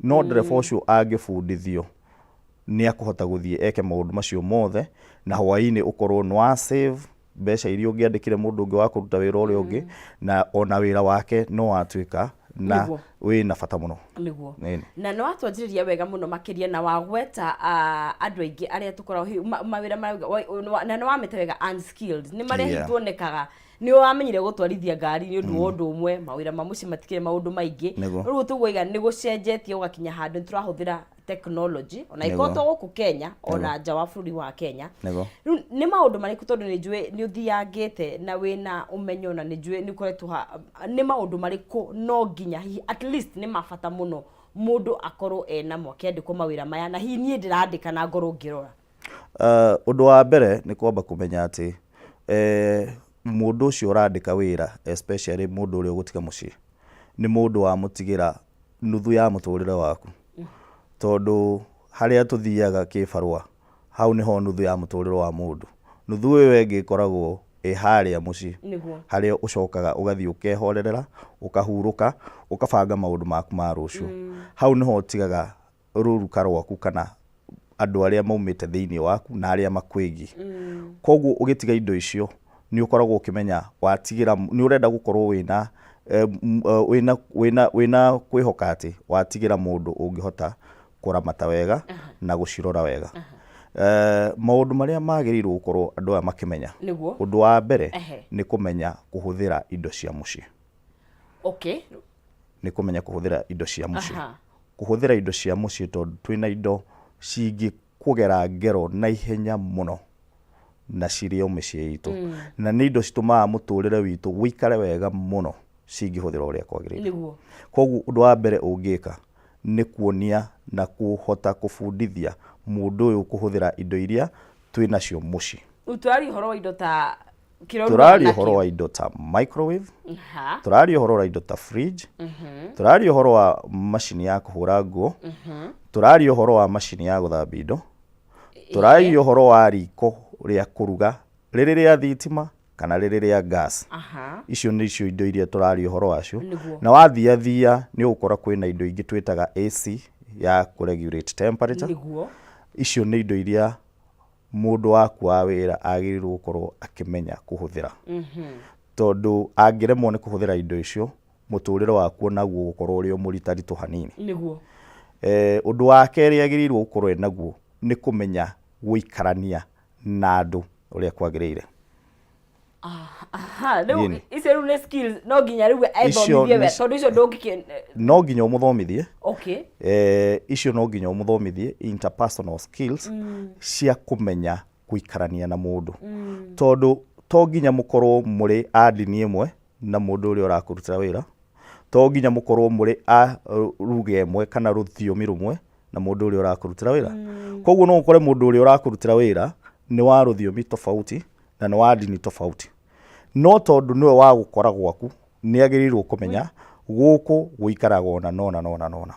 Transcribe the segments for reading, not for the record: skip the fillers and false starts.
No ndereba ũcio angĩbundithio nĩ akũhota gũthiĩ eke maũndũ macio mothe, na hwaĩ-inĩ ũkorwo nĩ wa save mbeca iria ũngĩandĩkire mũndũ ũngĩ wa kũruta wĩra ũrĩa ũngĩ, na ona wĩra wake no watuĩka na wĩna bata mũno. Nĩguo. Na nĩ watwanjĩrĩria wega mũno makĩria, na wagweta andũ aingĩ arĩa tũkoragwo mawĩra na nĩ wamĩta wega unskilled, nĩ marĩa hihi tuonekaga nĩ wamenyire gũtwarithia ngari nĩ ũndũ wa ũndũ ũmwe, mawĩra ma mũciĩ matikĩrĩ maũndũ maingĩ. Rĩu tũgũiga nĩ gũcenjetie gũgakinya handũ nĩ tũrahũthĩra technology, ona ĩkorwo to gũkũ Kenya, ona nja wa bũrũri wa Kenya. Rĩu nĩ maũndũ marĩkũ, tondũ nĩ njũĩ nĩ ũthiangĩte na wĩna ũmenyo, na nĩ njũĩ nĩ ũkoretwo ha, nĩ maũndũ marĩkũ no nginya hihi at least nĩ ma bata mũno mũndũ akorwo enamo akĩandĩkwo mawĩra maya, na hihi niĩ ndĩrandĩka na ngorwo ngĩrora? Ũndũ wa mbere nĩ kwamba kũmenya atĩ mũndũ ũcio ũrandĩka wĩra, especially mũndũ ũrĩa ũgũtiga mũciĩ, nĩ mũndũ wamũtigĩra nuthu ya mũtũrĩre waku. Tondũ harĩa tũthiaga kĩbarũa, hau nĩho nuthu ya mũtũrĩre wa mũndũ. Nuthu ĩyo ĩngĩ ĩkoragwo ĩ harĩa mũciĩ, harĩa ũcokaga ũgathiĩ ũkehorerera, ũkahurũka, ũkabanga maũndũ maku ma rũciũ. Hau nĩho ũtigaga rũruka rwaku kana andũ arĩa maumĩte thĩinĩ waku na arĩa makwĩgiĩ. Koguo ũgĩtiga indo icio nĩ ũkoragwo ũkĩmenya watigĩra nĩ ũrenda gũkorwo wĩna wĩna wĩna wĩna kwĩhoka atĩ watigĩra mũndũ ũngĩhota kũramata wega na gũcirora wega. Maũndũ marĩa magĩrĩirwo gũkorwo andũ aya makĩmenya. Ũndũ wa mbere nĩ kũmenya kũhũthĩra indo cia mũciĩ. Nĩ kũmenya kũhũthĩra indo cia mũciĩ. Kũhũthĩra indo cia mũciĩ, tondũ twĩna indo cingĩkũgera ngero na ihenya mũno na cirĩ o mĩciĩ itũ. Na nĩ indo citũmaga mũtũrĩre witũ ũikare wega mũno cingĩhũthĩrwo ũrĩa kwagĩrĩire. Koguo ũndũ wa mbere ũngĩka nĩ kuonia na kũhota kũbundithia mũndũ ũyũ kũhũthĩra indo iria twĩ nacio mũciĩ. Rĩu tũraria ũhoro wa indo ta kĩrĩa ũrugaga Tũraria nakĩo. ũhoro wa indo ta microwave, tũraria ũhoro wa indo ta fridge, tũraria ũhoro wa macini ya kũhũra nguo, tũraria ũhoro wa macini ya gũthambia indo, tũraria ũhoro wa riko rĩa kũruga, rĩrĩ rĩa thitima kana rĩrĩ rĩa gas. Icio nĩcio indo iria tũraria ũhoro wacio. Na wathiathia nĩ ũgũkora kwĩna indo ingĩ twĩtaga AC ya kũ regulate temperature. Icio nĩ indo iria mũndũ waku wa wĩra agĩrĩirwo gũkorwo akĩmenya kũhũthĩra. Tondũ angĩremwo nĩ kũhũthĩra indo icio, mũtũrĩre waku onaguo ũgũkorwo ũrĩ o mũritaritũ hanini. Ũndũ wa kerĩ agĩrĩirwo gũkorwo enaguo nĩ kũmenya gũikarania na andũ ũrĩa kwagĩrĩire. Aha, rĩu icio rĩu nĩ skills no nginya rĩu ethomithie we, tondũ icio ndũngĩkĩ No nginya ũmũthomithie. Icio no nginya ũmũthomithie interpersonal skills cia kũmenya gũikarania na mũndũ. Tondũ to nginya mũkorwo mũrĩ a ndini ĩmwe na mũndũ ũrĩa ũrakũrutĩra wĩra, to nginya mũkorwo mũrĩ a ruga ĩmwe kana rũthiomi rũmwe na mũndũ ũrĩa ũrakũrutĩra wĩra. Koguo no ũkore mũndũ ũrĩa ũrakũrutĩra wĩra nĩ wa rũthiomi tofauti na nĩ wa ndini tofauti. No tondũ nĩwe wa gũkora gwaku, nĩ agĩrĩirwo kũmenya gũkũ gũikaragwo na nona nona nona.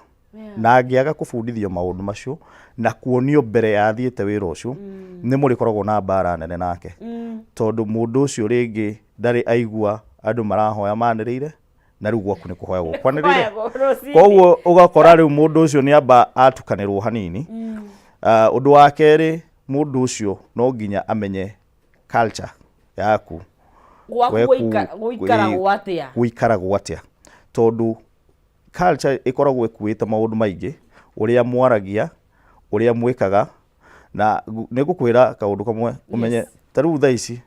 Na angĩaga kũbundithio maũndũ macio na kuonio mbere ya athiĩte wĩra ũcio, nĩ mũrĩkoragwo na mbara nene nake. Tondũ mũndũ ũcio rĩngĩ ndarĩ aigua andũ marahoya manĩrĩire, na rĩu gwaku nĩ kũhoyagwo kwanĩrĩire. Kũhoyagwo rũcinĩ. Koguo ũgakora rĩu mũndũ ũcio nĩ amba atukanĩrwo hanini. Ũndũ wa kerĩ, mũndũ ũcio no nginya amenye culture yaku. Gwaku gũikaragwo atĩa? Gũikaragwo atĩa? Tondũ culture ĩkoragwo ĩkuĩte maũndũ maingĩ, ũrĩa mwaragia, ũrĩa mwĩkaga, na nĩ ngũkwĩra kaũndũ kamwe ũmenye. Ta rĩu thaa ici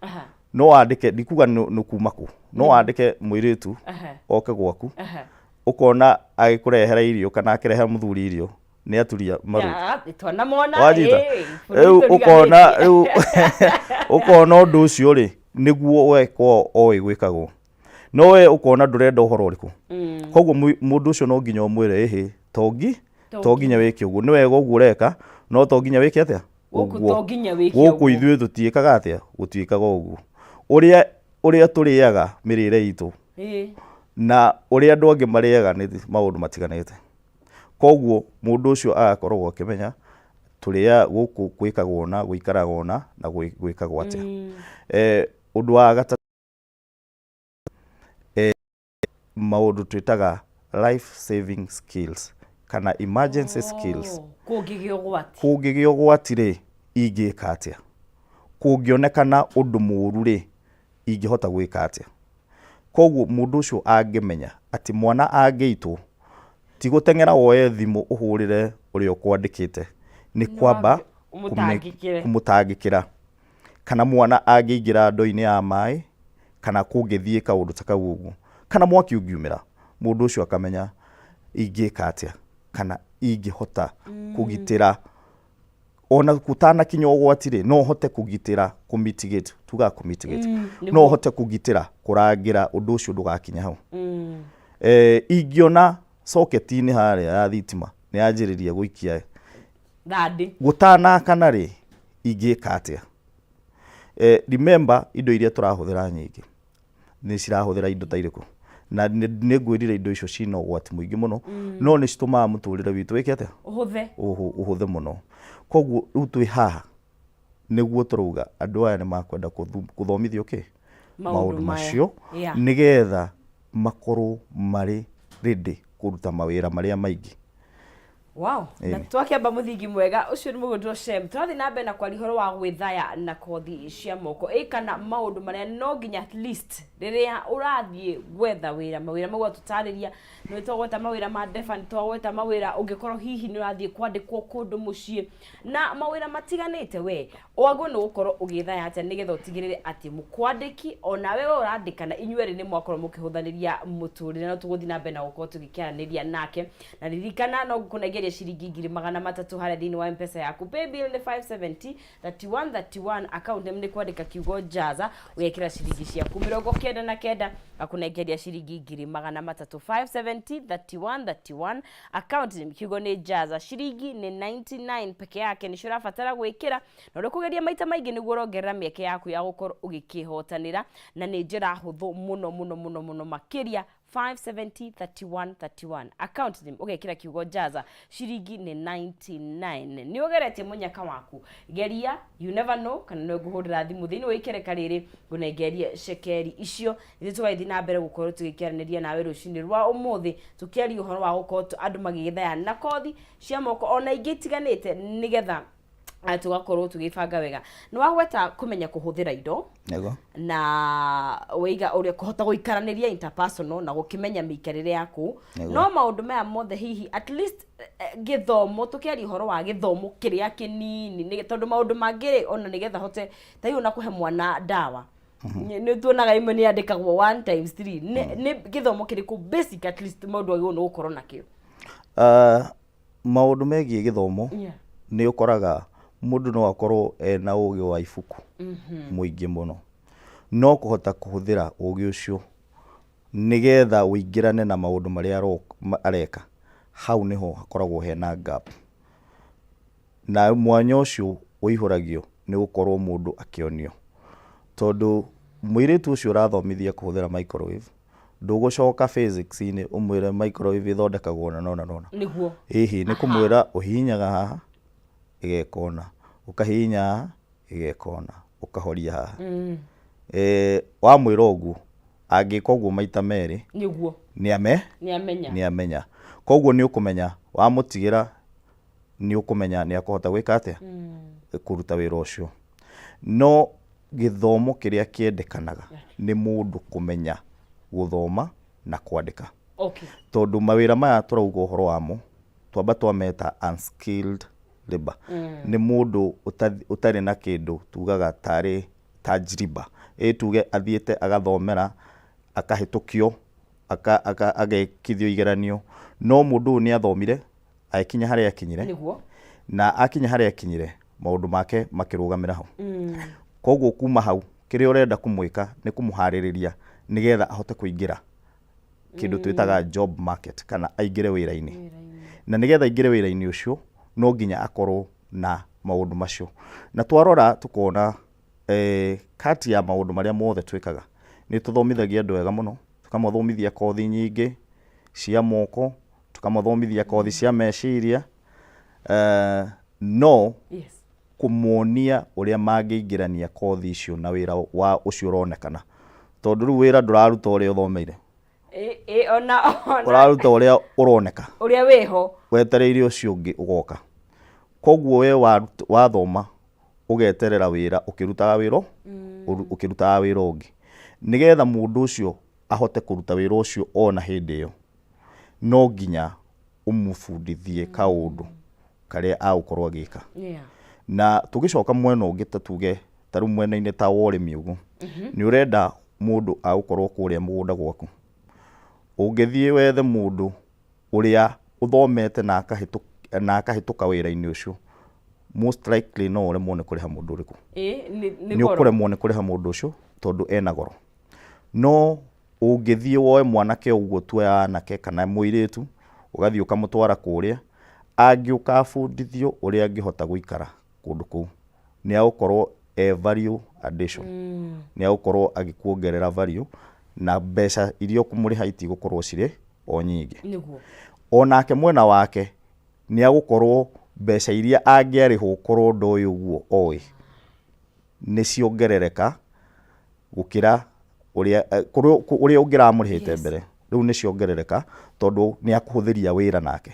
no wandĩke, ndikuga nĩ kuma kũ, no wandĩke mũirĩtu oke gwaku, ũkona agĩkũrehera irio kana akĩrehera mũthuri irio nĩ aturia maru. Ya, twanamona. Wanyita? Bũrũri Rĩu ũkona tũriganĩtie. Rĩu ũkona ũndũ ũcio rĩ, nĩguo wekwo oĩ gwĩkagwo, no we ũkona ndũrenda ũhoro ũrĩkũ. Koguo mũndũ ũcio no nginya ũmwĩre, ĩhĩ, tongi to nginya wĩke ũguo, nĩ wega ũguo ũreka, no to nginya wĩke atĩa. Gũkũ Ũguo. To nginya wĩke gũkũ ũguo. Ithuĩ tũtiĩkaga atĩa, gũtiĩkaga ũguo, ũrĩa ũrĩa tũrĩaga mĩrĩre itũ na ũrĩa andũ angĩ marĩaga nĩ maũndũ matiganĩte. Koguo mũndũ ũcio agakoragwo akĩmenya tũrĩa gũkũ gwĩkagwo na gũikaragwo na gwĩkagwo atĩa. Ũndũ wa gatatũ, maũndũ twĩtaga life saving skills kana emergency skills. Oh, kũngĩgĩa ũgwati. Kũngĩgĩa ũgwati rĩ, ingĩka atĩa? Kũngĩonekana ũndũ mũũru rĩ, ingĩhota gwĩka atĩa? Koguo mũndũ ũcio angĩmenya atĩ mwana angĩitwo, ti gũteng'era woe thimũ ũhũrĩre ũrĩa ũkwandĩkĩte, nĩ kwamba Ũmũtangĩkĩre. kũmũtangĩkĩra. Kana mwana angĩingĩra ndoo-inĩ ya maĩ, kana kũngĩthiĩ kaũndũ ta kau ũguo, kana mwaki ũngiumĩra, mũndũ ũcio akamenya ingĩka atĩa, kana ingĩhota kũgitĩra ona gũtanakinya ũgwati rĩ, no hote kũgitĩra, kũ mitigate, tugaga kũ mitigate, no hote kũgitĩra, kũrangĩra ũndũ ũcio ndũgakinye hau. Ingĩona socket-inĩ harĩa ya thitima nĩ yanjĩrĩria gũikia Thandĩ. Gũtanakana rĩ, ingĩka atĩa? Remember indo iria tũrahũthĩra nyingĩ nĩ cirahũthĩra indo ta irĩkũ, na nĩ ngwĩrire indo icio cina ũgwati mũingĩ mũno, no nĩ citũmaga mũtũrĩre witũ wĩke atĩa? Ũhũthe. Ũhũthe mũno. Koguo rĩu twĩ haha nĩguo tũrauga andũ aya nĩ makwenda gũthomithio kĩ? Maũndũ Maũndũ maya. macio, nĩgetha makorwo marĩ ready kũruta mawĩra marĩa maingĩ. Wow. Na twakĩamba mũthingi mwega ũcio nĩ mũgũtwo Shem. Tũrathiĩ na mbere na kwaria ũhoro wa gwĩthaya na kothi cia moko ĩ kana maũndũ marĩa no nginya at least rĩrĩa ũrathiĩ gwetha wĩra, mawĩra mau atũtarĩria, nĩ twagweta mawĩra ma ndereba, nĩ twagweta mawĩra ũngĩkorwo hihi nĩ ũrathiĩ kwandĩkwo kũndũ mũciĩ na mawĩra matiganĩte, we wagwo nĩ gũkorwo ũgĩthaya atĩa nĩgetha ũtigĩrĩre atĩ mũkwandĩki onawe we ũrandĩkana inyuerĩ nĩ mwakorwo mũkĩhũthanĩria mũtũrĩre. No tũgũthiĩ na mbere na gũkorwo tũgĩkĩaranĩria nake, na ririkana no ngũkũnengeria ciringi 300,000 harĩa thĩinĩ wa M-Pesa yaku. Paybill nĩ 570 31 31, account name nĩ kwandĩka kiugo Jaza, ũgekĩra ciringi ciaku 99, ngakũnengeria ciringi 300,000. 570 31 31, account name kiugo nĩ Jaza, ciringi nĩ 99 peke yake nĩcio ũrabatara gwĩkĩra, na ũrĩa ũkũgeria maita maingĩ nĩguo ũrongerera mĩeke yaku ya gũkorwo ũgĩkĩhotanĩra, na nĩ njĩra hũthũ mũno mũno mũno mũno makĩria. 570 31 31, account name ũgekĩra kiugo Jaza, ciringi nĩ 99. Nĩ ũgeretie mũnyaka waku, geria, you never know kana nĩ ngũhũrĩra thimũ thĩinĩ wa ikereka rĩrĩ ngũnengerie cekeri icio. Ithuĩ tũgagĩthiĩ na mbere gũkorwo tũgĩkĩaranĩria nawe rũcinĩ rwa ũmũthĩ, tũkĩaria ũhoro wa gũkorwo andũ magĩgĩthaya na kothi cia moko ona ingĩ itiganĩte, nĩgetha tũgakorwo tũgĩbanga wega. Nĩ wagweta kũmenya kũhũthĩra indo na waiga ũrĩa kũhota gũikaranĩria interpersonal na gũkĩmenya mĩikarĩre yaku. No maũndũ maya mothe hihi at least gĩthomo, tũkĩaria ũhoro wa gĩthomo kĩrĩa kĩnini, tondũ maũndũ mangĩ rĩ, ona nĩgetha hote ta hihi ona kũhe mwana ndawa, nĩ tuonaga imwe nĩ yandĩkagwo 1 times 3. Nĩ gĩthomo kĩrĩkũ basic at least mũndũ agĩrĩirwo nĩ gũkorwo nakĩo? Maũndũ megiĩ gĩthomo, nĩ ũkoraga mũndũ no akorwo ena ũgĩ wa ibuku mũingĩ mũno, no kũhota kũhũthĩra ũgĩ ũcio nĩgetha ũingĩrane na maũndũ marĩa areka, hau nĩho hakoragwo hena gap. Na mwanya ũcio ũihũragio nĩ gũkorwo mũndũ akĩonio, tondũ mũirĩtu ũcio ũrathomithia kũhũthĩra microwave, ndũgũcoka physics-inĩ ũmwĩre microwave ĩthondekagwo na nona nona. Hihi nĩ kũmwĩra ũhihinyaga haha ĩgeka ũna, ũkahihinya haha ĩgeka ũna, ũkahoria haha. Wamwĩra ũguo, angĩka ũguo maita merĩ, nĩ nĩ amenya. Nĩ amenya. Koguo nĩ ũkũmenya wamũtigĩra, nĩ ũkũmenya nĩ akũhota gwĩka atĩa, kũruta wĩra ũcio. No gĩthomo kĩrĩa kĩendekanaga nĩ mũndũ kũmenya gũthoma na kwandĩka, tondũ mawĩra maya tũrauga ũhoro wamo twamba twameta unskilled labor, nĩ mũndũ ũtarĩ na kĩndũ tugaga tarĩ tajriba, ĩ tuge athiĩte agathomera, akahĩtũkio, agekithio igeranio, no mũndũ ũyũ nĩ athomire agĩkinya harĩa akinyire, na akinya harĩa akinyire maũndũ make makĩrũgamĩra hau. Koguo kuma hau kĩrĩa ũrenda kũmwĩka nĩ kũmũharĩrĩria nĩgetha ahote kũingĩra kĩndũ twĩtaga job market, kana aingĩre wĩra-inĩ. Na nĩgetha aingĩre wĩra-inĩ ũcio no nginya akorwo na maũndũ macio. Na twarora tũkona kati ya maũndũ marĩa mothe twĩkaga, nĩ tũthomithagia andũ wega mũno, tũkamathomithia kothi nyingĩ cia moko, tũkamathomithia kothi cia meciria, no kũmonia ũrĩa mangĩingĩrania kothi icio na wĩra wa ũcio ũronekana, tondũ rĩu wĩra ndũraruta ũrĩa ũthomeire. Ĩ- ĩ, ona ona Ũraruta ũrĩa ũroneka. Ũrĩa wĩho. Wetereire ũcio ũngĩ ũgoka. Koguo we wathoma ũgeterera wĩra ũkĩrutaga wĩra ũkĩrutaga wĩra ũngĩ. Nĩgetha mũndũ ũcio ahote kũruta wĩra ũcio ona hĩndĩ ĩyo, no nginya ũmũbundithie kaũndũ karĩa agũkorwo agĩka. Na tũgĩcoka mwena ũngĩ, ta tuge ta rĩu mwena-inĩ ta wa ũrĩmi ũguo, nĩ ũrenda mũndũ agũkorwo kũrĩa mũgũnda gwaku. Ũngĩthiĩ wethe mũndũ ũrĩa ũthomete na akahĩtũka wĩra-inĩ ũcio, most likely no ũremwo nĩ kũrĩha mũndũ ũrĩkũ. Ĩ, nĩ Nĩ goro. Ũkũremwo nĩ kũrĩha mũndũ ũcio tondũ ena goro. No ũngĩthiĩ woe mwanake ũguo, tuoya anake kana mũirĩtu, ũgathiĩ ũkamũtwara kũrĩa, angĩũka abundithio ũrĩa angĩhota gũikara kũndũ kũu, nĩ agũkorwo e value addition, nĩ agũkorwo agĩkuongerera value na mbeca iria ũkũmũrĩha itigũkorwo cirĩ o nyingĩ. Onake mwena wake nĩ agũkorwo mbeca iria angĩarĩhwo korwo ndoĩ ũguo oĩ nĩ ciongerereka gũkĩra ũrĩa ũrĩa ũngĩramũrĩhĩte mbere. Rĩu nĩ ciongerereka tondũ nĩ akũhũthĩria wĩra nake.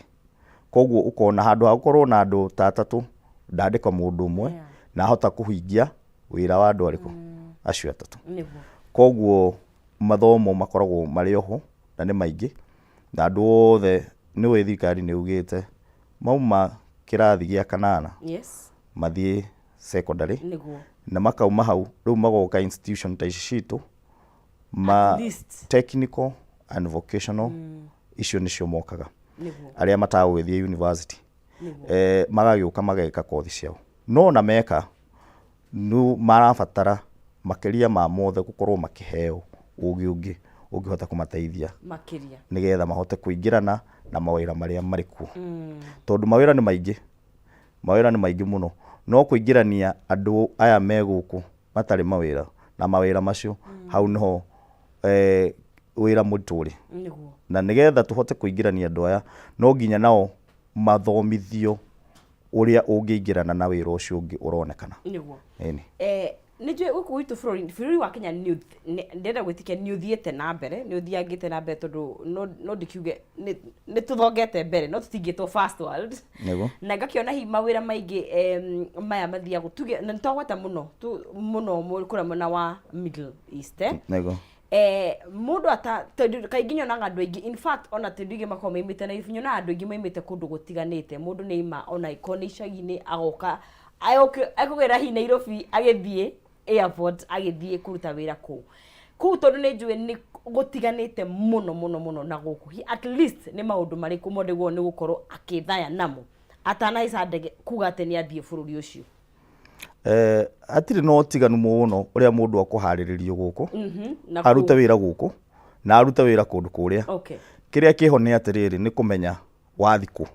Koguo ũkona handũ ha gũkorwo na andũ ta atatũ, ndandĩka mũndũ ũmwe na ahota kũhingia wĩra wa andũ arĩkũ acio atatũ. Koguo mathomo makoragwo marĩ oho na nĩ maingĩ, na andũ othe nĩ ũĩ thirikari nĩ yugĩte mauma kĩrathi gĩa kanana mathiĩ secondary na makauma hau rĩu magoka institution ta ici citũ ma At least. Technical and vocational, icio nĩcio mokaga arĩa matagũgĩthiĩ university. Magagĩũka mageka kothi ciao, no ona meka nĩ marabatara makĩria ma mothe gũkorwo makĩheo ũgĩ ũngĩ ũngĩhota kũmateithia makĩria nĩgetha mahote kũingĩrana na mawĩra marĩa marĩ kuo, tondũ mawĩra nĩ maingĩ, mawĩra nĩ maingĩ mũno, no kũingĩrania andũ aya me gũkũ matarĩ mawĩra na mawĩra macio, hau nĩho wĩra mũritũ ũrĩ. Na nĩgetha tũhote kũingĩrania andũ aya, no nginya nao mathomithio ũrĩa ũngĩingĩrana na wĩra ũcio ũngĩ ũronekana. Ĩni. Nĩ njũĩ gũkũ gwitũ bũrũri wa Kenya ndĩrenda gwĩtĩkia nĩ ũthiĩte na mbere, nĩ ũthiangĩte na mbere, tondũ no ndikiuge nĩ tũthongete mbere, no tũtingĩtwo first world. Na ngakĩona hihi mawĩra maingĩ maya mathiagwo tuge na nĩtwagweta mũno mũno kũrĩa mwena wa Middle East, eh? Mũndũ ata tondũ kaingĩ nyonaga andũ aingĩ, in fact ona tondũ aingĩ makoragwo maimĩte na nyonaga andũ aingĩ maimĩte kũndũ gũtiganĩte. Mũndũ nĩ aima ona ĩkorwo nĩ icagi-inĩ, agoka ekũgera hihi Nairobi agĩthiĩ airport agĩthiĩ kũruta wĩra kũu, tondũ nĩ njũĩ nĩ gũtiganĩte mũno mũno mũno na gũkũ. At least nĩ maũndũ marĩkũ mũndũ nĩ gũkorwo akĩthaya namo atanahaica ndege kuga atĩ nĩ athiĩ bũrũri ũcio? Hatirĩ na ũtiganu mũno ũrĩa mũndũ akũharĩrĩrio gũkũ Na arute wĩra gũkũ na arute wĩra kũndũ kũrĩa. Kĩrĩa kĩho nĩ atĩrĩrĩ, nĩ kũmenya wathi kũ.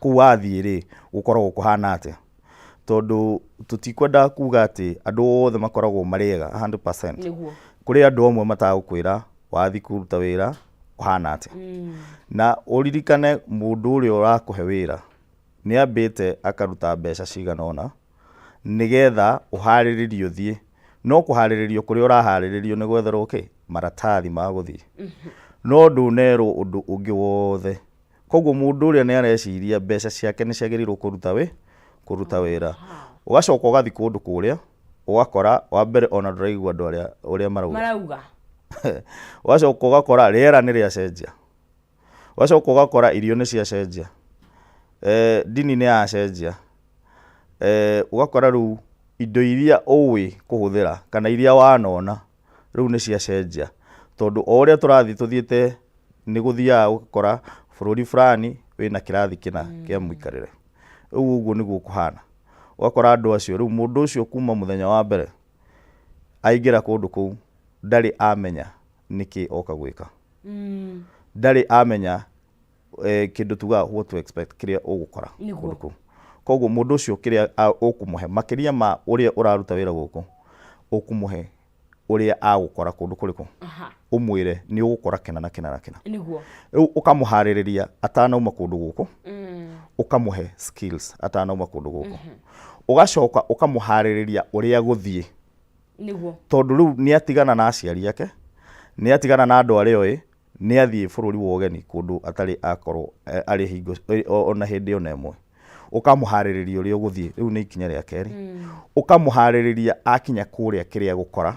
Kũu wathiĩ rĩ, gũkoragwo kũhana atĩa, tondũ tũtikwenda kuga atĩ andũ othe makoragwo marĩ ega 100%. Kũrĩ andũ amwe matagũkwĩra wathi kũruta wĩra ũhana atĩa. Na ũririkane mũndũ ũrĩa ũrakũhe wĩra nĩ ambĩte akaruta mbeca cigana ũna nĩgetha ũharĩrĩrio ũthiĩ, no kũharĩrĩrio kũrĩa ũraharĩrĩrio nĩ gwetherwo kĩ maratathi ma gũthiĩ, no ndũnerwo ũndũ ũngĩ wothe. Koguo mũndũ ũrĩa nĩ areciria mbeca ciake nĩ ciagĩrĩirwo kũruta wĩra. Ũgacoka ũgathiĩ kũndũ kũrĩa, ũgakora wa mbere ona ndũraigua andũ arĩa ũrĩa marauga. Marauga. Ũgacoka ũgakora rĩera nĩ rĩacenjia, ũgacoka ũgakora irio nĩ ciacenjia, ndini nĩ yacenjia, ũgakora rĩu indo iria ũĩ kũhũthĩra kana iria wanona rĩu nĩ ciacenjia, tondũ o ũrĩa tũrathiĩ tũthiĩte nĩ gũthiaga ũgakora bũrũri fulani wĩna kĩrathi kĩna kĩa mũikarĩre. Rĩu ũguo nĩguo kũhana. Ũgakora andũ acio rĩu mũndũ ũcio kuma mũthenya wa mbere aingĩra kũndũ kũu ndarĩ amenya nĩkĩ oka gwĩka, ndarĩ amenya kĩndũ tugaga what to expect, kĩrĩa ũgũkora kũndũ kũu. Koguo mũndũ ũcio kĩrĩa ũkũmũhe makĩria ma ũrĩa ũraruta wĩra gũkũ, ũkũmũhe ũrĩa agũkora kũndũ kũrĩkũ, ũmwĩre nĩ ũgũkora kĩna na kĩna na kĩna. Rĩu ũkamũharĩrĩria atanauma kũndũ gũkũ, ũkamũhe skills atanauma kũndũ gũkũ, ũgacoka ũkamũharĩrĩria ũrĩa gũthiĩ, tondũ rĩu nĩ atigana na aciari ake, nĩ atigana na andũ arĩa oĩ. Nĩ athiĩ bũrũri wa ũgeni kũndũ atarĩ akorwo arĩ hingo ona hĩndĩ ona ĩmwe. Ũkamũharĩrĩria ũrĩa ũgũthiĩ, rĩu nĩ ikinya rĩa kerĩ. Ũkamũharĩrĩria akinya kũrĩa kĩrĩa egũkora,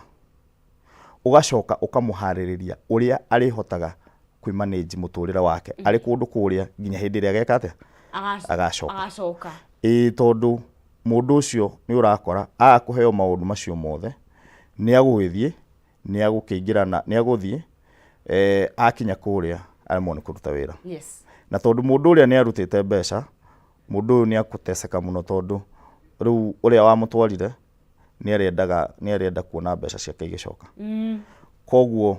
ũgacoka ũkamũharĩrĩria ũrĩa arĩhotaga kwĩ manage mũtũrĩre wake arĩ kũndũ kũrĩa nginya hĩndĩ ĩrĩa ageka atĩa? Agacoka. Agacoka. Ĩĩ, tondũ mũndũ ũcio nĩ ũrakora aga kũheo maũndũ macio mothe, nĩ agũgĩthiĩ, nĩ agũkĩingĩra na nĩ agũthiĩ akinya kũrĩa aremwo nĩ kũruta wĩra. Na tondũ mũndũ ũrĩa nĩ arutĩte mbeca, mũndũ ũyũ nĩ akũteceka mũno tondũ rĩu ũrĩa wamũtwarire nĩ arĩendaga, nĩ arĩenda kuona mbeca ciake igĩcoka. Koguo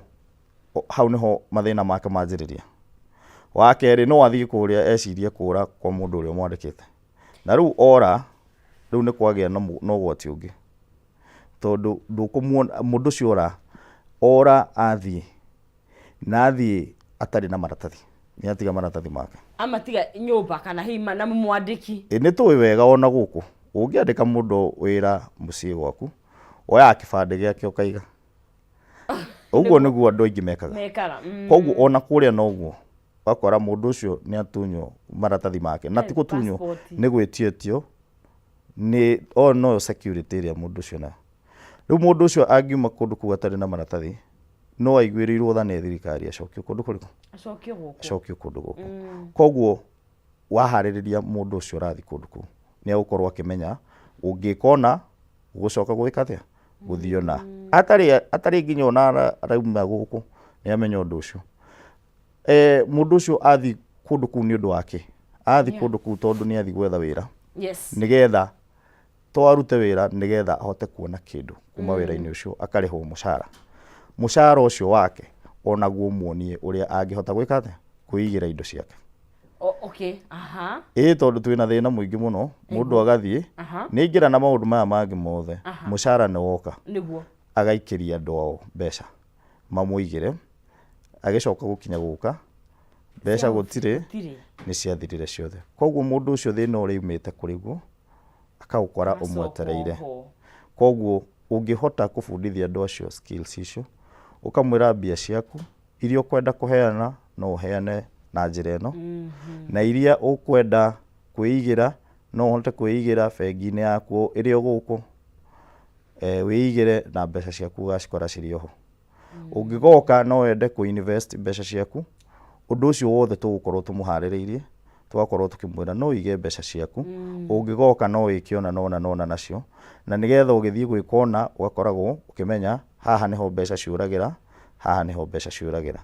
hau nĩho mathĩna make manjĩrĩria. Wa kerĩ, no athiĩ kũrĩa ecirie kũra kwa mũndũ ũrĩa ũmwandĩkĩte. Na rĩu ora, rĩu nĩ kwagĩa na ũgwati ũngĩ. Tondũ ndũkũmuona, mũndũ ũcio ora, ora athiĩ, na athiĩ atarĩ na maratathi, nĩ atiga maratathi make. Amatiga nyũmba kana hihi na mwandĩki. Ĩ nĩ tũĩ wega ona gũkũ, ũngĩandĩka mũndũ wĩra mũciĩ gwaku, woyaga kĩbandĩ gĩake ũkaiga. Ũguo nĩguo andũ aingĩ mekaga. Mekaga. Koguo ona kũrĩa noguo, ũgakora mũndũ ũcio nĩ atunywo maratathi make. Na ti gũtunywo, nĩ gwĩtio etio, nĩ o noyo security ĩrĩa mũndũ ũcio nayo. Rĩu mũndũ ũcio angiuma kũndũ kũu atarĩ na maratathi, no aiguĩrĩirwo tha nĩ thirikari acokio kũndũ kũrĩkũ? Acokio gũkũ. Acokio kũndũ gũkũ. Koguo waharĩrĩria mũndũ ũcio ũrathiĩ kũndũ kũu, nĩ egũkorwo akĩmenya ũngĩka ũna, ũgũcoka gwĩka atĩa? Gũthiĩ ũna. Atarĩ atarĩ nginya ona arauma gũkũ, nĩ amenya ũndũ ũcio. Mũndũ ũcio athiĩ kũndũ kũu nĩ ũndũ wa kĩ? Athiĩ kũndũ kũu tondũ nĩ athiĩ gwetha wĩra. Nĩgetha to arute wĩra nĩgetha ahote kuona kĩndũ kuma wĩra-inĩ ũcio, akarĩhwo mũcara. Mũcara ũcio wake onaguo muonie ũrĩa angĩhota gwĩka atĩa? Kwĩigĩra indo ciake. Okay. Aha. Ĩĩ, tondũ twĩna thĩna mũingĩ mũno, mũndũ agathiĩ, nĩ aingĩra na maũndũ maya mangĩ mothe, mũcara nĩ woka. Agaikĩria andũ ao mbeca mamũigĩre, agĩcoka gũkinya gũka, mbeca gũtirĩ, nĩ ciathirire ciothe. Koguo mũndũ ũcio thĩna ũrĩa aumĩte kũrĩ guo, akaũkora ũmwetereire. Koguo ũngĩhota kũbundithia andũ acio skills icio, ũkamwĩra mbia ciaku iria ũkwenda kũheana no ũheane na njĩra ĩno, na iria ũkwenda kwĩigĩra no ũhote kwĩigĩra bengi-inĩ yaku ĩrĩ o gũkũ, wĩigĩre na mbeca ciaku ũgacikora cirĩ o ho. Ũngĩgoka no wende kũ invest mbeca ciaku, ũndũ ũcio wothe tũgũkorwo tũmũharĩrĩirie, tũgakorwo tũkĩmwĩra no ũige mbeca ciaku, ũngĩgoka no wĩke ũna na ũna na ũna nacio, na nĩgetha ũgĩthiĩ gwĩka ũna ũgakoragwo ũkĩmenya haha nĩho mbeca ciũragĩra, haha nĩho mbeca ciũragĩra.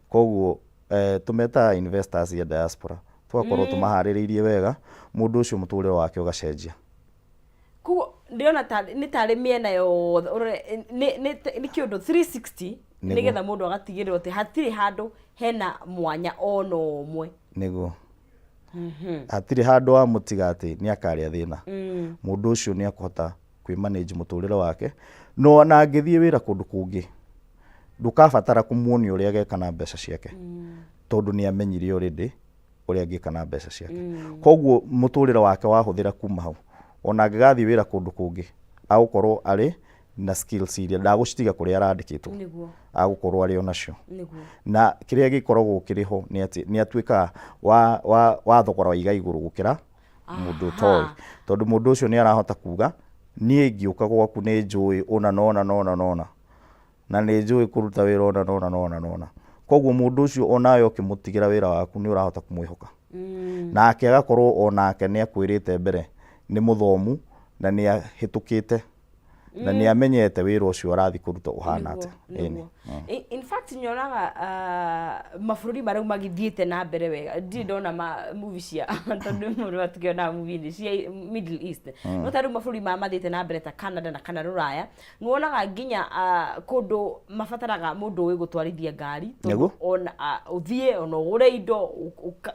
Koguo tũmetaga investors a diaspora, tũgakorwo tũmaharĩrĩirie wega, mũndũ ũcio mũtũrĩre wake ũgacenjia. Koguo ndĩrona ta nĩ tarĩ mĩena yothe ũrore nĩ nĩ nĩ kĩũndũ 360 nĩgetha mũndũ agatigĩrĩrwo atĩ hatirĩ handũ hena mwanya ona ũmwe. Nĩguo. Hatirĩ handũ wamũtiga atĩ nĩ akarĩa thĩna. Mũndũ ũcio nĩ akũhota kwĩ manage mũtũrĩre wake, no ona angĩthiĩ wĩra kũndũ kũngĩ, ndũkabatara kũmuonia ũrĩa ageka na mbeca ciake, tondũ nĩ amenyire already ũrĩa angĩka na mbeca ciake. Koguo mũtũrĩre wake wahũthĩra kuma hau, ona angĩgathiĩ wĩra kũndũ kũngĩ, agũkorwo arĩ na skills iria ndagũcitiga kũrĩa arandĩkĩtwo, agũkorwo arĩ o nacio. Na kĩrĩa gĩkoragwo kĩrĩ ho nĩ atĩ nĩ atuĩkaga wa, wa, wa thogora wa iga igũrũ gũkĩra mũndũ ũtoĩ. Tondũ mũndũ ũcio nĩ arahota kuga, niĩ ngĩũka gwaku nĩ njũĩ ũna na ũna na ũna na ũna. Na nĩ njũĩ kũruta wĩra ũna na ũna na ũna na ũna. Koguo mũndũ ũcio onawe ũkĩmũtigĩra wĩra waku nĩ ũrahota kũmwĩhoka. Nake agakorwo onake nĩ akwĩrĩte mbere nĩ mũthomu na nĩ ahĩtũkĩte na nĩ amenyete wĩra ũcio arathiĩ kũruta ũhana atĩa. Nĩguo. In fact nyonaga mabũrũri marĩa magĩthiĩte na mbere wega, ndirĩ ndona ma movie cia tondũ mũndũ atikĩonaga movie cia Middle East, no ta rĩu mabũrũri maya mathiĩte na mbere ta Canada na kana Rũraya, nĩwonaga nginya kũndũ mabataraga mũndũ ũĩ gũtwarithia ngari tondũ ona ũthiĩ ona ũgũre indo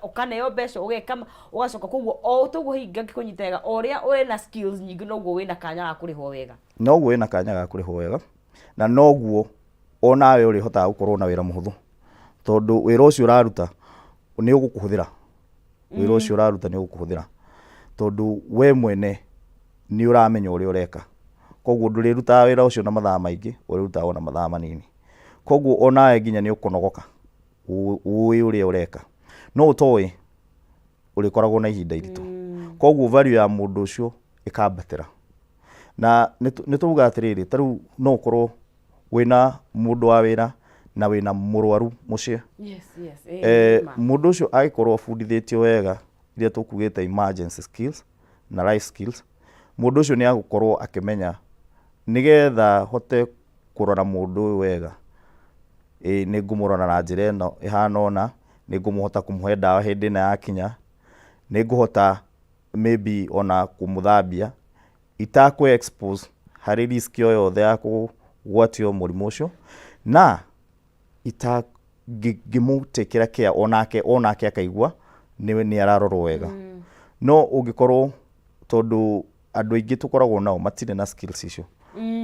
ũkaneo mbeca ũgeka ũgacoka. Koguo o toguo hihi ngangĩkũnyita wega, o ũrĩa wĩna skills nyingĩ noguo wĩna kanya ga kũrĩhwo wega. Noguo wĩna kanya ga kũrĩhwo wega, na noguo onawe ũrĩhotaga gũkorwo na wĩra mũhũthũ, tondũ wĩra ũcio ũraruta nĩ ũgũkũhũthĩra. Wĩra ũcio ũraruta nĩ ũgũkũhũthĩra tondũ we mwene nĩ ũramenya ũrĩa ũreka. Koguo ndũrĩrutaga wĩra ũcio na mathaa maingĩ, ũrĩrutaga o na mathaa manini. Koguo onawe nginya nĩ ũkũnogoka. Ũĩ ũrĩa ũreka, no ũtoĩ ũrĩkoragwo na ihinda iritũ. Koguo value ya mũndũ ũcio ĩkambatĩra. Na nĩ tũuga atĩrĩrĩ, ta rĩu no ũkorwo wĩna mũndũ wa wĩra na wĩna mũrwaru mũciĩ. Yes, eh, nĩ ma. Mũndũ ũcio angĩkorwo abundithĩtio wega iria tũkugĩte emergency skills na life skills, mũndũ ũcio nĩ agũkorwo akĩmenya nĩgetha hote kũrora mũndũ ũyũ wega, ĩĩ nĩ ngũmũrora na njĩra ĩno ĩhana ũna, nĩ ngũhota kũmũhe ndawa hĩndĩ ĩna yakinya, nĩ ngũhota maybe ona kũmũthambia itakũ expose harĩ risk o yothe ya kũgwatio mũrimũ ũcio, na ita ngĩmũtĩkĩra care onake akaigua nĩ ararorwo wega. No ũngĩkorwo, tondũ andũ aingĩ tũkoragwo nao matirĩ na skills icio,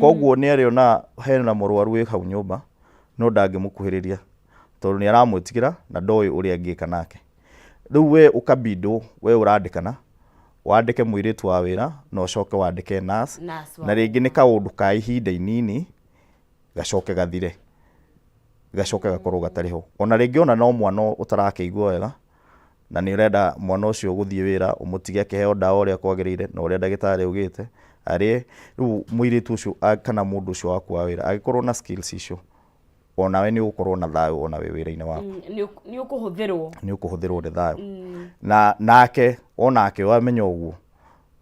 koguo nĩ arĩona hena mũrwaru wĩ hau nyũmba no ndangĩmũkuhĩrĩria tondũ nĩ aramwĩtigĩra na ndoĩ ũrĩa angĩka nake. Rĩu we ũkabindwo, we ũrandĩkana wandĩke mũirĩtu wa wĩra na ũcoke wandĩke nurse, Nurse wa na rĩngĩ nĩ kaũndũ ka ihinda inini gacoke gathire, gacoke gakorwo gatarĩ ho. Ona rĩngĩ ona no mwana ũtarakĩigua wega na nĩ ũrenda mwana ũcio gũthiĩ wĩra ũmũtige akĩheo ndawa ũrĩa kwagĩrĩire na ũrĩa ndagĩtarĩ augĩte arĩe. Rĩu mũirĩtu ũcio kana mũndũ ũcio waku wa wĩra angĩkorwo na skills icio, onawe nĩ ũgũkorwo na thayũ ona wĩ wĩra-inĩ waku. Nĩ ũkũhũthĩrwo. Nĩ ũkũhũthĩrwo nĩ thayũ. Na nake onake wamenya ũguo,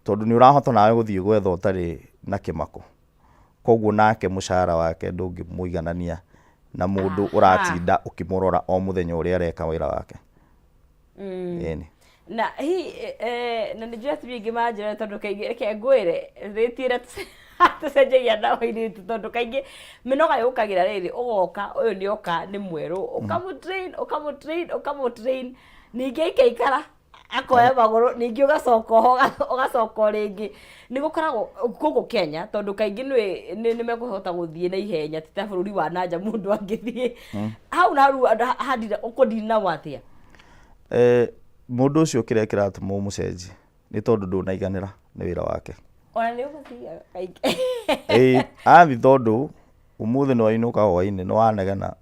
tondũ nĩ ũrahota nawe gũthiĩ gwetha ũtarĩ na kĩmako, koguo nake mũcara wake ndũngĩmũiganania na mũndũ ũratinda ũkĩmũrora o mũthenya ũrĩa areka wĩra wake. Ĩni. Na hi na nĩ njũĩ atumia aingĩ manjĩra, tondũ kaingĩ, reke ngwĩre, rĩti ĩrĩa tũcenjagia ndawa airĩtu, tondũ kaingĩ mĩnoga yũkagĩra rĩrĩ, ũgoka ũyũ nĩ oka nĩ mwerũ, ũkamũtrain, ũkamũtrain, ũkamũtrain, ningĩ aikaikara akoya magũrũ, ningĩ ũgacoka oho, ũgacoka o rĩngĩ. Nĩ gũkoragwo gũkũ Kenya, tondũ kaingĩ nĩ mekũhota gũthiĩ na ihenya, ti ta bũrũri wa nanja mũndũ angĩthiĩ hau na hau handira ũkũdeal nao atĩa? Mũndũ ũcio kĩrĩa kĩratũma ũmũcenjie nĩ tondũ ndũnaiganĩra nĩ wĩra wake. Ona nĩ ũgũthiaga kaingĩ. Ĩĩ, athi tondũ ũmũthĩ nĩ wainũka hwainĩ nĩ wanegena,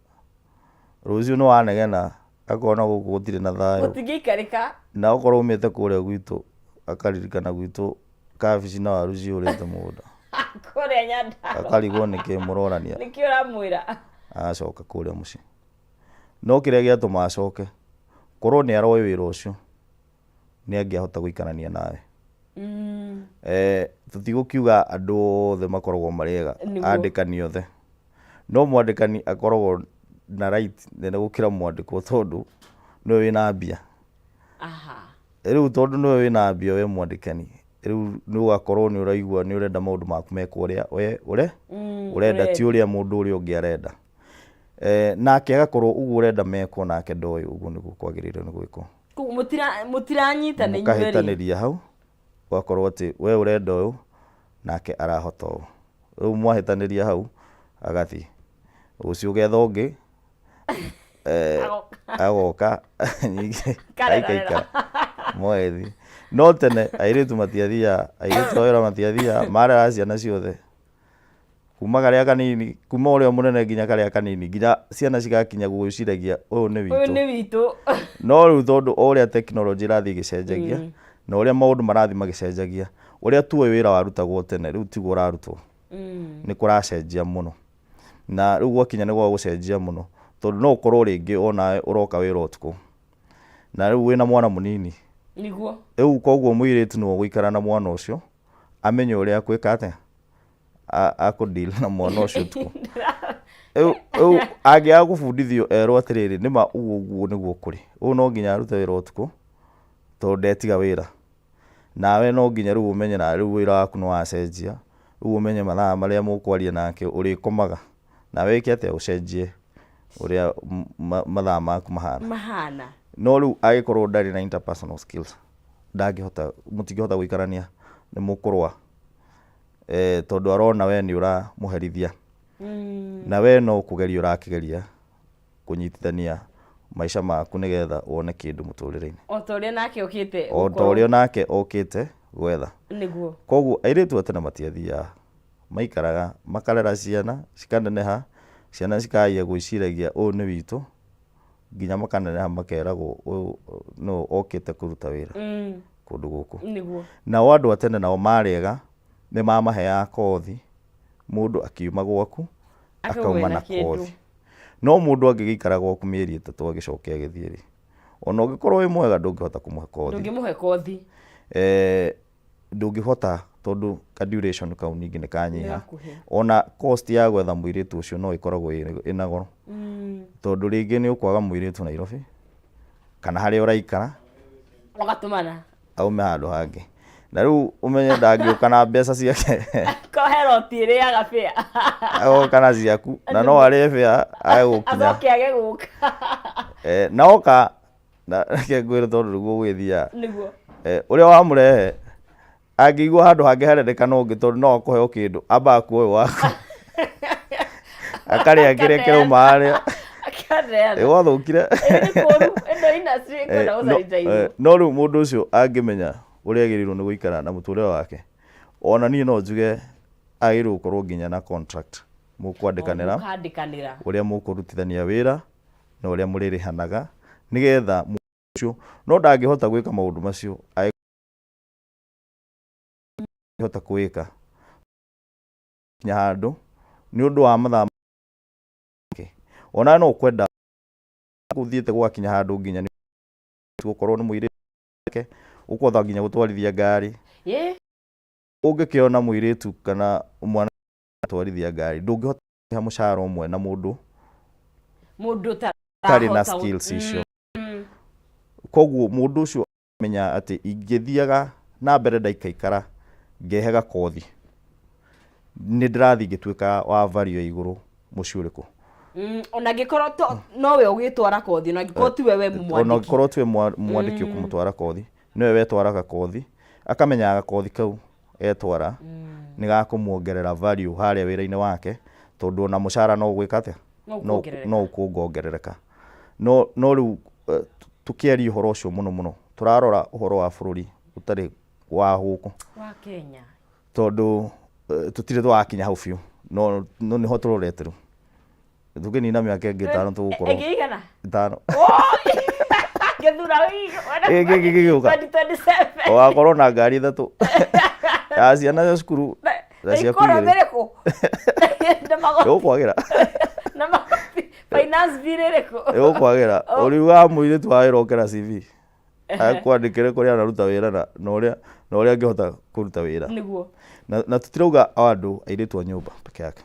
rũciũ nĩ wanegena, akona gũkũ gũtirĩ na thayũ. Gũtingĩikarĩka. Na okorwo umĩte kũrĩa gwitũ, akaririkana gwitũ kabici na waru cihũrĩte mũgũnda. Kũrĩa Nyandarua. Akarigwo nĩkĩ mũrorania. Nĩkĩ ũramwĩra? Agacoka kũrĩa mũciĩ. No kĩrĩa gĩatũma acoke, korwo nĩ aroĩ wĩra ũcio, nĩ angĩahota gũikarania nawe. Tũtigũkiuga andũ othe makoragwo marĩ ega, andĩkani othe. No mwandĩkani akoragwo na right nene gũkĩra mwandĩkwo tondũ nĩwe wĩna mbia. Rĩu tondũ nĩwe wĩna mbia we mwandĩkani, rĩu nĩ ũgakorwo nĩ ũraigua nĩ ũrenda maũndũ maku mekwo ũrĩa we ũrenda, ti ũrĩa mũndũ ũrĩa ũngĩ arenda. Nake agakorwo ũguo ũrenda mekwo nake ndoĩ ũguo nĩguo kwagĩrĩire nĩ gwĩkwo. Koguo mũtiranyitana inyuerĩ. Mũkahĩtanĩria hau, ũgakorwo atĩ we ũrenda ũyũ nake arahota ũũ. Rĩu mwahĩtanĩria hau agathiĩ. Rũciũ ũgetha ũngĩ, agoka ningĩ aikaikara mũgagĩthiĩ. No tene airĩtu matiathiaga, airĩtu a wĩra matiathiaga, mareraga ciana ciothe kuma karĩa kanini, kuma ũrĩa mũnene nginya karĩa kanini, nginya ciana cigakinya gwĩciragia ũyũ nĩ Ũyũ witũ. Nĩ witũ. No rĩu tondũ o ũrĩa tekinoronjĩ ĩrathiĩ ĩgĩcenjagia na ũrĩa maũndũ marathiĩ magĩcenjagia, ũrĩa tuoĩ wĩra warutagwo tene rĩu tiguo ũrarutwo. Nĩ kũracenjia mũno. Na rĩu gwakinya nĩ gwa gũcenjia mũno, tondũ no ũkorwo rĩngĩ onawe ũroka wĩra ũtukũ na rĩu wĩna mwana mũnini. Rĩu koguo mũirĩtu nĩwe ũgũikara na mwana ũcio amenye ũrĩa akwĩka atĩa, akũ deal na mwana ũcio ũtukũ. Rĩu angĩaga gũbundithio erwo atĩrĩrĩ, nĩma ũguo ũguo nĩguo kũrĩ, ũyũ no nginya arute wĩra ũtukũ tondũ ndetiga wĩra. Nawe no nginya rĩu ũmenye na rĩu wĩra waku nĩ wacenjia, rĩu ũmenye mathaa marĩa mũkwaria nake ũrĩkomaga, nawe wĩke atĩa, ũcenjie ũrĩa mathaa maku mahana. Mahana. No rĩu angĩkorwo ndarĩ na interpersonal skills, ndangĩhota, mũtingĩhota gũikarania, nĩ mũkũrũa. Tondũ arona we nĩ ũramũherithia. Na we no kũgeria ũrakĩgeria kũnyitithania maica maku nĩgetha wone kĩndũ mũtũrĩre-inĩ. O ta ũrĩa nake okĩte. O ta ũrĩa nake okĩte gwetha. Koguo airĩtu a tene matiathiaga, maikaraga makarera ciana cikaneneha, ciana cikambia gwĩciragia ũyũ nĩ witũ, Nginya makaneneha makeragwo ũyũ nũ okĩte kũruta wĩra kũndũ gũkũ. Nao andũ a tene nao marĩ ega, nĩ mamaheaga kothi, mũndũ akiuma gwaku Akauma akauma ena na kĩndũ. kothi. No mũndũ angĩgĩikara gwaku mĩeri 3 agĩcoke agĩthiĩ rĩ, ona ũngĩkorwo wĩ mwega ndũngĩhota kũmũhe kothi. Ndũngĩmũhe kothi. Ndũngĩhota tondũ ka duration kau ningĩ nĩ kanyiha. Nĩ gakuhĩ. Ona cost ya gwetha mũirĩtu ũcio no ĩkoragwo ĩna goro. Tondũ rĩngĩ nĩ ũkwaga mũirĩtu Nairobi kana harĩa ũraikara. Ũgatũmana. Aume handũ hangĩ. Na rĩu ũmenye ndangĩũka na mbeca ciake. Kohe roti ĩrĩaga bĩa. Agoka na ciaku na no arĩe bĩa age gũkinya. Acoke age gũka. Na oka na reke ngwĩre tondũ nĩguo gwĩthiaga. Nĩguo. Ũrĩa wamũrehe angĩigua handũ hangĩ harendekana ũngĩ tondũ no akũhe o kĩndũ, ambaga kuoya waku. Akarĩa kĩrĩa kĩrauma harĩa. Akaneana. Ĩ gwathũkire. Ĩ nĩ kũũru, ĩno industry ĩkwenda gũsanitize. No rĩu mũndũ ũcio angĩmenya ũrĩa agĩrĩirwo nĩ gũikara na mũtũrĩre wake, ona niĩ no njuge agĩrĩirwo gũkorwo nginya na contract mũkwandĩkanĩra, Mũkandĩkanĩra. ũrĩa mũkũrutithania wĩra na ũrĩa mũrĩrĩhanaga nĩgetha mũndũ ũcio, no ndangĩhota gwĩka maũndũ macio angĩhota kwĩka kinya handũ nĩ ũndũ wa mathaa make. Ona no ũkwenda gũthiĩte gũgakinya handũ nginya nĩ gũkorwo nĩ mũirĩtu wake, ũkũhota nginya gũtwarithia ngari. Ũngĩkĩona mũirĩtu kana mwana atwarithia ngari, ndũngĩhota kũrĩha mũcara ũmwe na mũndũ Mũndũ ũtarĩ na skills icio. Koguo mũndũ ũcio menya atĩ ingĩthiaga na mbere ndaikaikara ngehega kothi, nĩ ndĩrathiĩ ngĩtuĩka wa value ya igũrũ mũciĩ ũrĩkũ. Ona angĩkorwo nowe ũgĩtwara kothi, ona angĩkorwo tiwe we Ona mwandĩki. angĩkorwo tiwe mwandĩki ũkũmũtwara kothi, nĩwe wetwaraga kothi, akamenyaga gakothi kau etwara nĩ gakũmuongerera value harĩa wĩra-inĩ wake, tondũ ona mũcara no ũgwĩka atĩa? No ũkuongerereka. No ũkuongerereka. No rĩu tũkĩaria ũhoro ũcio mũno mũno, tũrarora ũhoro wa bũrũri ũtarĩ wa gũkũ. Wa Kenya. Tondũ tũtirĩ tũrakinya hau biũ, no nĩho tũrorete rĩu. Tũkĩnina mĩaka ĩngĩ 5 tũgũkorwo. Ĩngĩ igana? 5. Gĩthura Gĩkĩ gĩgĩũka. 2027. Ũgakorwo na ngari 3. Ya ciana cia cukuru. Na ciaku Ikorwo igĩrĩ. thĩrĩkũ? Na magoti. Ĩgũkwagĩra. Na magoti. Finance bill ĩrĩkũ? Ĩgũkwagĩra. Ũriugaga mũirĩtu wa wĩra oke na CV. Akwandĩkĩre kũrĩa anaruta wĩra na ũrĩa na ũrĩa angĩhota kũruta wĩra. Nĩguo. Na tũtirauga o andũ airĩtu a nyũmba peke yake.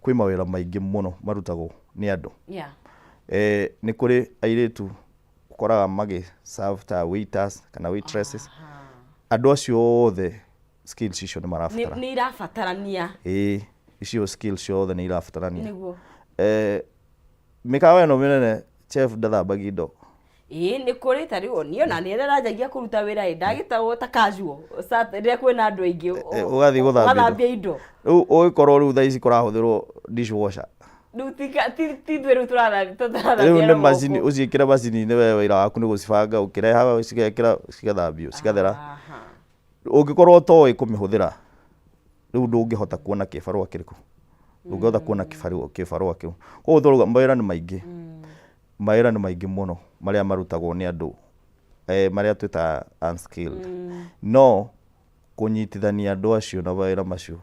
Kwĩ mawĩra maingĩ mũno marutagwo nĩ andũ. Nĩ kũrĩ airĩtu ũkoraga magĩ serve ta waiters kana waitresses. Andũ acio othe skills icio nĩ marabatara. Nĩ irabatarania. Ĩĩ, icio skills ciothe nĩ irabatarania. Nĩguo. Mĩkawa ĩno mĩnene chef ndathambagia indo. Ĩĩ nĩ kũrĩ ta rĩu niĩ ona nĩ ndĩranjagia kũruta wĩra ĩ ndagĩtagwo ta casual rĩrĩa kwĩna andũ aingĩ Ũgathiĩ gũthambia indo. ũgathambia indo. Rĩu ũgĩkorwo rĩu thaa ici kũrahũthĩrwo dishwasher. Rĩu ti ithuĩ rĩu tũrathambia Rĩu nĩ na moko. macini, ũciĩkĩre macini-inĩ we wĩra waku nĩ gũcibanga ũkĩrehaga ũcigekĩra cigathambio cigathera. Ũngĩkorwo ũtoĩ kũmĩhũthĩra rĩu ndũngĩhota kuona kĩbarũa kĩrĩkũ, ndũngĩhota kuona kĩbarũa kĩu. Koguo tũrauga mawĩra nĩ maingĩ, mawĩra nĩ maingĩ mũno marĩa marutagwo nĩ andũ marĩa twĩtaga unskilled. No kũnyitithania andũ acio na mawĩra macio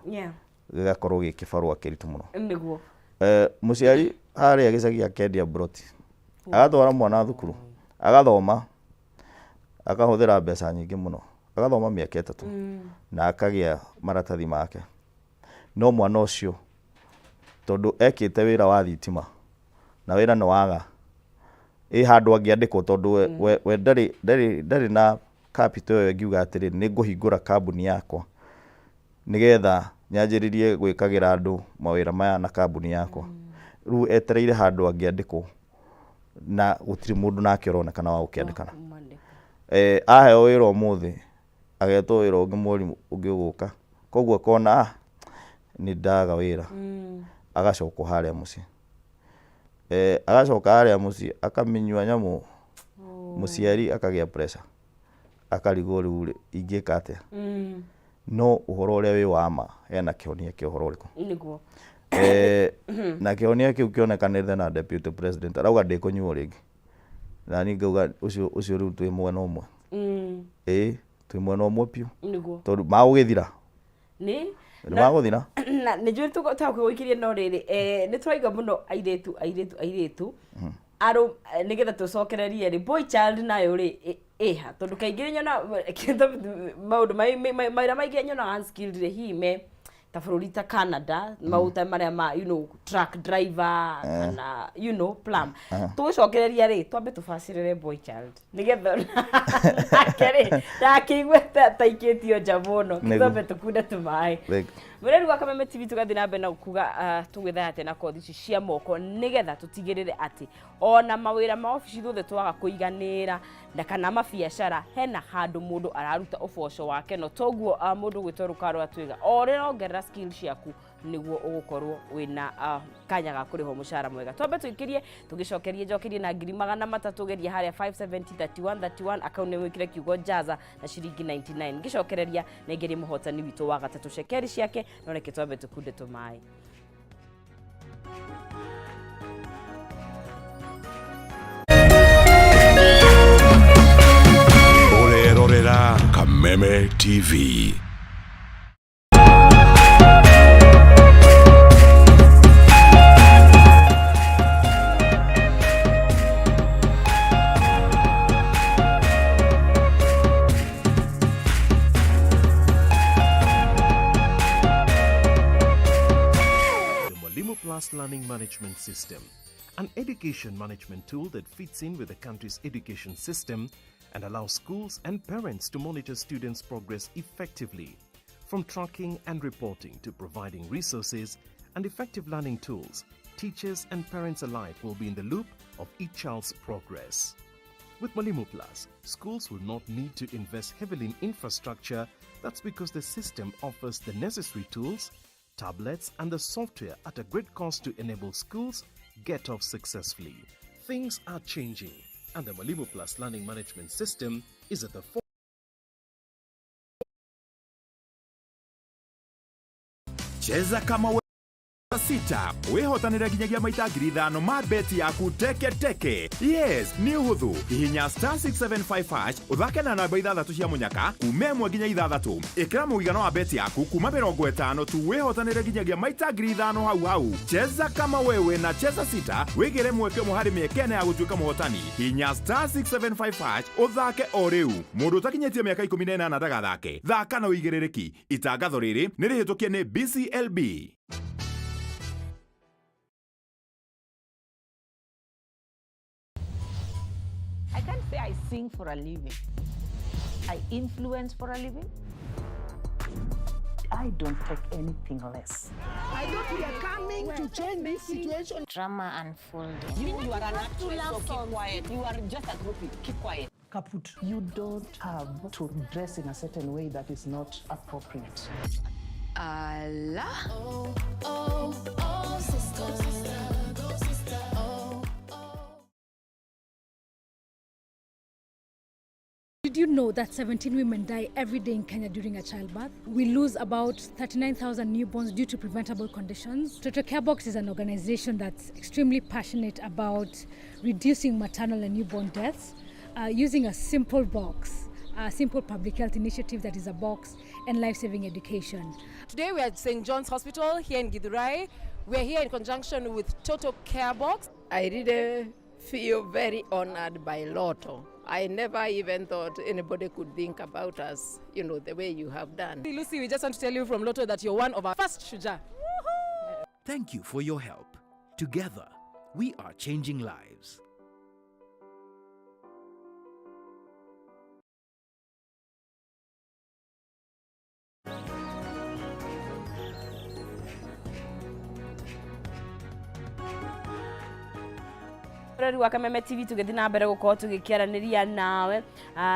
gĩgakorwo gĩ kĩbarũa kĩritũ mũno. Nĩguo. Mũciari harĩa gĩcagi akendia mburoti, agatwara mwana thukuru, agathoma, akahũthĩra mbeca nyingĩ mũno, agathoma mĩaka 3 na akagĩa maratathi make. No mwana ũcio tondũ ekĩte wĩra wa thitima na wĩra nĩ waga, ĩ handũ angĩandĩkwo tondũ we ndarĩ na capital ĩyo ĩngiuga atĩrĩ nĩ ngũhingũra kambuni yakwa nĩgetha nyanjĩrĩrie gwĩkagĩra andũ mawĩra maya na kambuni yakwa. Rĩu etereire handũ angĩandĩkwo na gũtirĩ mũndũ nake ũronekana wa gũkĩandĩkana. Aheo wĩra ũmũthĩ agetwo wĩra ũngĩ mweri ũngĩ ũgũka, koguo akona nĩ ndaga wĩra, agacokwo harĩa mũciĩ. Agacoka harĩa mũciĩ akamĩnyua nyamũ, mũciari akagĩa pressure, akarigwo rĩu rĩ ingĩka atĩa. No ũhoro ũrĩa wĩ wa ma hena kĩhonia kĩa ũhoro ũrĩkũ. Nĩguo. Na kĩhonia kĩu kĩonekanĩte na deputy president arauga ndĩkũnyuo rĩngĩ, na niĩ ngauga ũcio rĩu twĩ mwena ũmwe. Ĩĩ, twĩ mwena ũmwe piũ. Nĩguo. Tondũ magũgĩthira. Nĩ Nĩ magũthira. Na nĩ njũĩ tũgũikirie, no rĩrĩ, nĩ tũraigua mũno airĩtu, airĩtu, airĩtu arũ, nĩgetha tũcokererie rĩ, boy child nayo rĩ, ĩha, tondũ kaingĩ nyona maũndũ mawĩra maingĩ nyonaga unskilled rĩ, hihi me ta bũrũri ta Canada, maũta marĩa ma truck driver kana plum. Tũgũcokereria rĩ, twambe tũbacĩrĩre boy child nĩgetha nake rĩ ndakĩigue ta ikĩtio nja mũno. Nĩguo. Twambe tũkunde tũmaĩ. Thank Mũreri wa Kameme TV, tũgathiĩ na mbere na kuga tũgwĩthaga atĩa na kothi ici cia moko nĩgetha tũtigĩrĩre atĩ ona mawĩra ma obici thothe twaga kũiganĩra na kana mabiacara, hena handũ mũndũ araruta ũboco wake. No toguo mũndũ gwĩtwo rũkaro atwĩga o ũrĩa ũrongerera skill ciaku nĩguo ũgũkorwo wĩna kanya ga kũrĩhwo mũcara mwega. Twambe tũikĩrie, tũgĩcokerie njokerie na 300,000. Geria harĩa 570 31 31 akaunti, wĩkĩre kiugo jaza na ciringi 99. Ngĩcokereria nengerie mũhotani witũ wa gatatũ cekeri ciake, no reke twambe tũkunde tũmaĩ. Ũrerorera Kameme TV. The Mwalimu Plus Learning Management System, an education management tool that fits in with the country's education system and allows schools and parents to monitor students' progress effectively. From tracking and reporting to providing resources and effective learning tools, teachers and parents alike will be in the loop of each child's progress. With Mwalimu Plus, schools will not need to invest heavily in infrastructure. That's because the system offers the necessary tools, tablets, and the software at a great cost to enable schools get off successfully. Things are changing, and the Mwalimu Plus Learning Management System is at the forefront. Cheza kama we sita wĩhotanĩre nginyagia maita 5,000 ma beti yaku teke teke. Yes, nĩ ũhũthũ. Hihinya star 675 hash, ũthake na namba ithathatũ cia mũnyaka kuma 1 nginya 6. Ĩkĩra mũigana wa beti yaku kuma 50 tu, wĩhotanĩre nginyagia maita 5,000 hau hau. Cheza kama wewe na cheza sita, wĩgĩre mweke ũmwe harĩ mĩeke ĩna ya gũtuĩka mũhotani. Hihinya star 675 hash ũthake o rĩu. Mũndũ ũtakinyĩtie mĩaka 18 ndagathake. Thaka na ũigĩrĩrĩki. Itangatho rĩrĩ nĩ rĩhĩtũkie nĩ BCLB. I can't say I sing for a living. I influence for a living. I don't take anything less. I thought we are coming to change this situation. Drama unfolding. You are an actress, so keep quiet. You are just a groupie. Keep quiet. Kaput. You don't have to dress in a certain way that is not appropriate. Allah. Oh, oh, oh, sister, sister, go sister. Oh, oh. Did you know that 17 women die every day in Kenya during a childbirth? We lose about 39,000 newborns due to preventable conditions. Total Carebox is an organization that's extremely passionate about reducing maternal and newborn deaths using a simple box, a simple public health initiative that is a box and life-saving education. Today we are at St. John's Hospital here in Githurai. We are here in conjunction with Total Care Box. I really feel very honored by Lotto. I never even thought anybody could think about us, the way you have done. Lucy, we just want to tell you from Lotto that you're one of our first Shujaa. Thank you for your help. Together, we are changing lives. Rori wa Kameme TV, tũgĩthiĩ na mbere gũkorwo tũgĩkĩaranĩria nawe,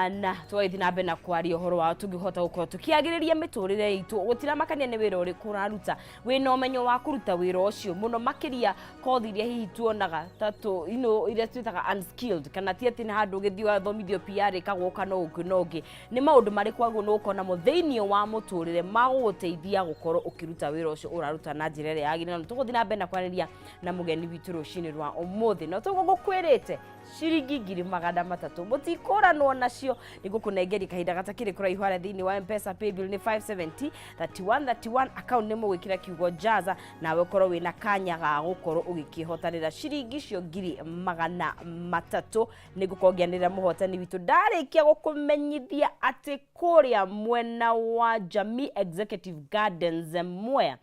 na tũgagĩthiĩ na mbere na kwaria ũhoro wa tũngĩhota gũkorwo tũkĩagĩrĩria mĩtũrĩre itũ. Gũtiramakania nĩ wĩra ũrĩkũ ũraruta, wĩna ũmenyo wa kũruta wĩra ũcio, mũno makĩria kothi iria hihi tuonaga ta tũ, iria twĩtaga unskilled, kana ti atĩ nĩ handũ ũgĩthiĩ ũgathomithio PR ĩkagwo kana ũngĩ na ũngĩ. Nĩ maũndũ marĩkũ wagĩrĩirwo nĩ gũkorwo namo thĩinĩ wa mũtũrĩre magũgũteithia gũkorwo ũkĩruta wĩra ũcio ũraruta na njĩra ĩrĩa yagĩrĩire? Na tũgũthiĩ na mbere na kwaranĩria na mũgeni witũ rũcinĩ rwa ũmũthĩ, na toguo ngũkwĩrĩte, ciringi 300,000 mũtikũranwo nacio. Nĩ ngũkũnengeria kahinda gatakĩrĩ kũraihu harĩa thĩinĩ wa Mpesa paybill nĩ 570 31 31, account nĩ mũgwĩkĩra kiugo Jaza, nawe ũkorwo wĩna kanya ga gũkorwo ũgĩkĩhotanĩra ciringi icio 300,000. Nĩ ngũkorwo ngĩanĩrĩra mũhotani witũ ndarĩkia gũkũmenyithia atĩ kũrĩa mwena wa Jamii Executive Gardens Mwea,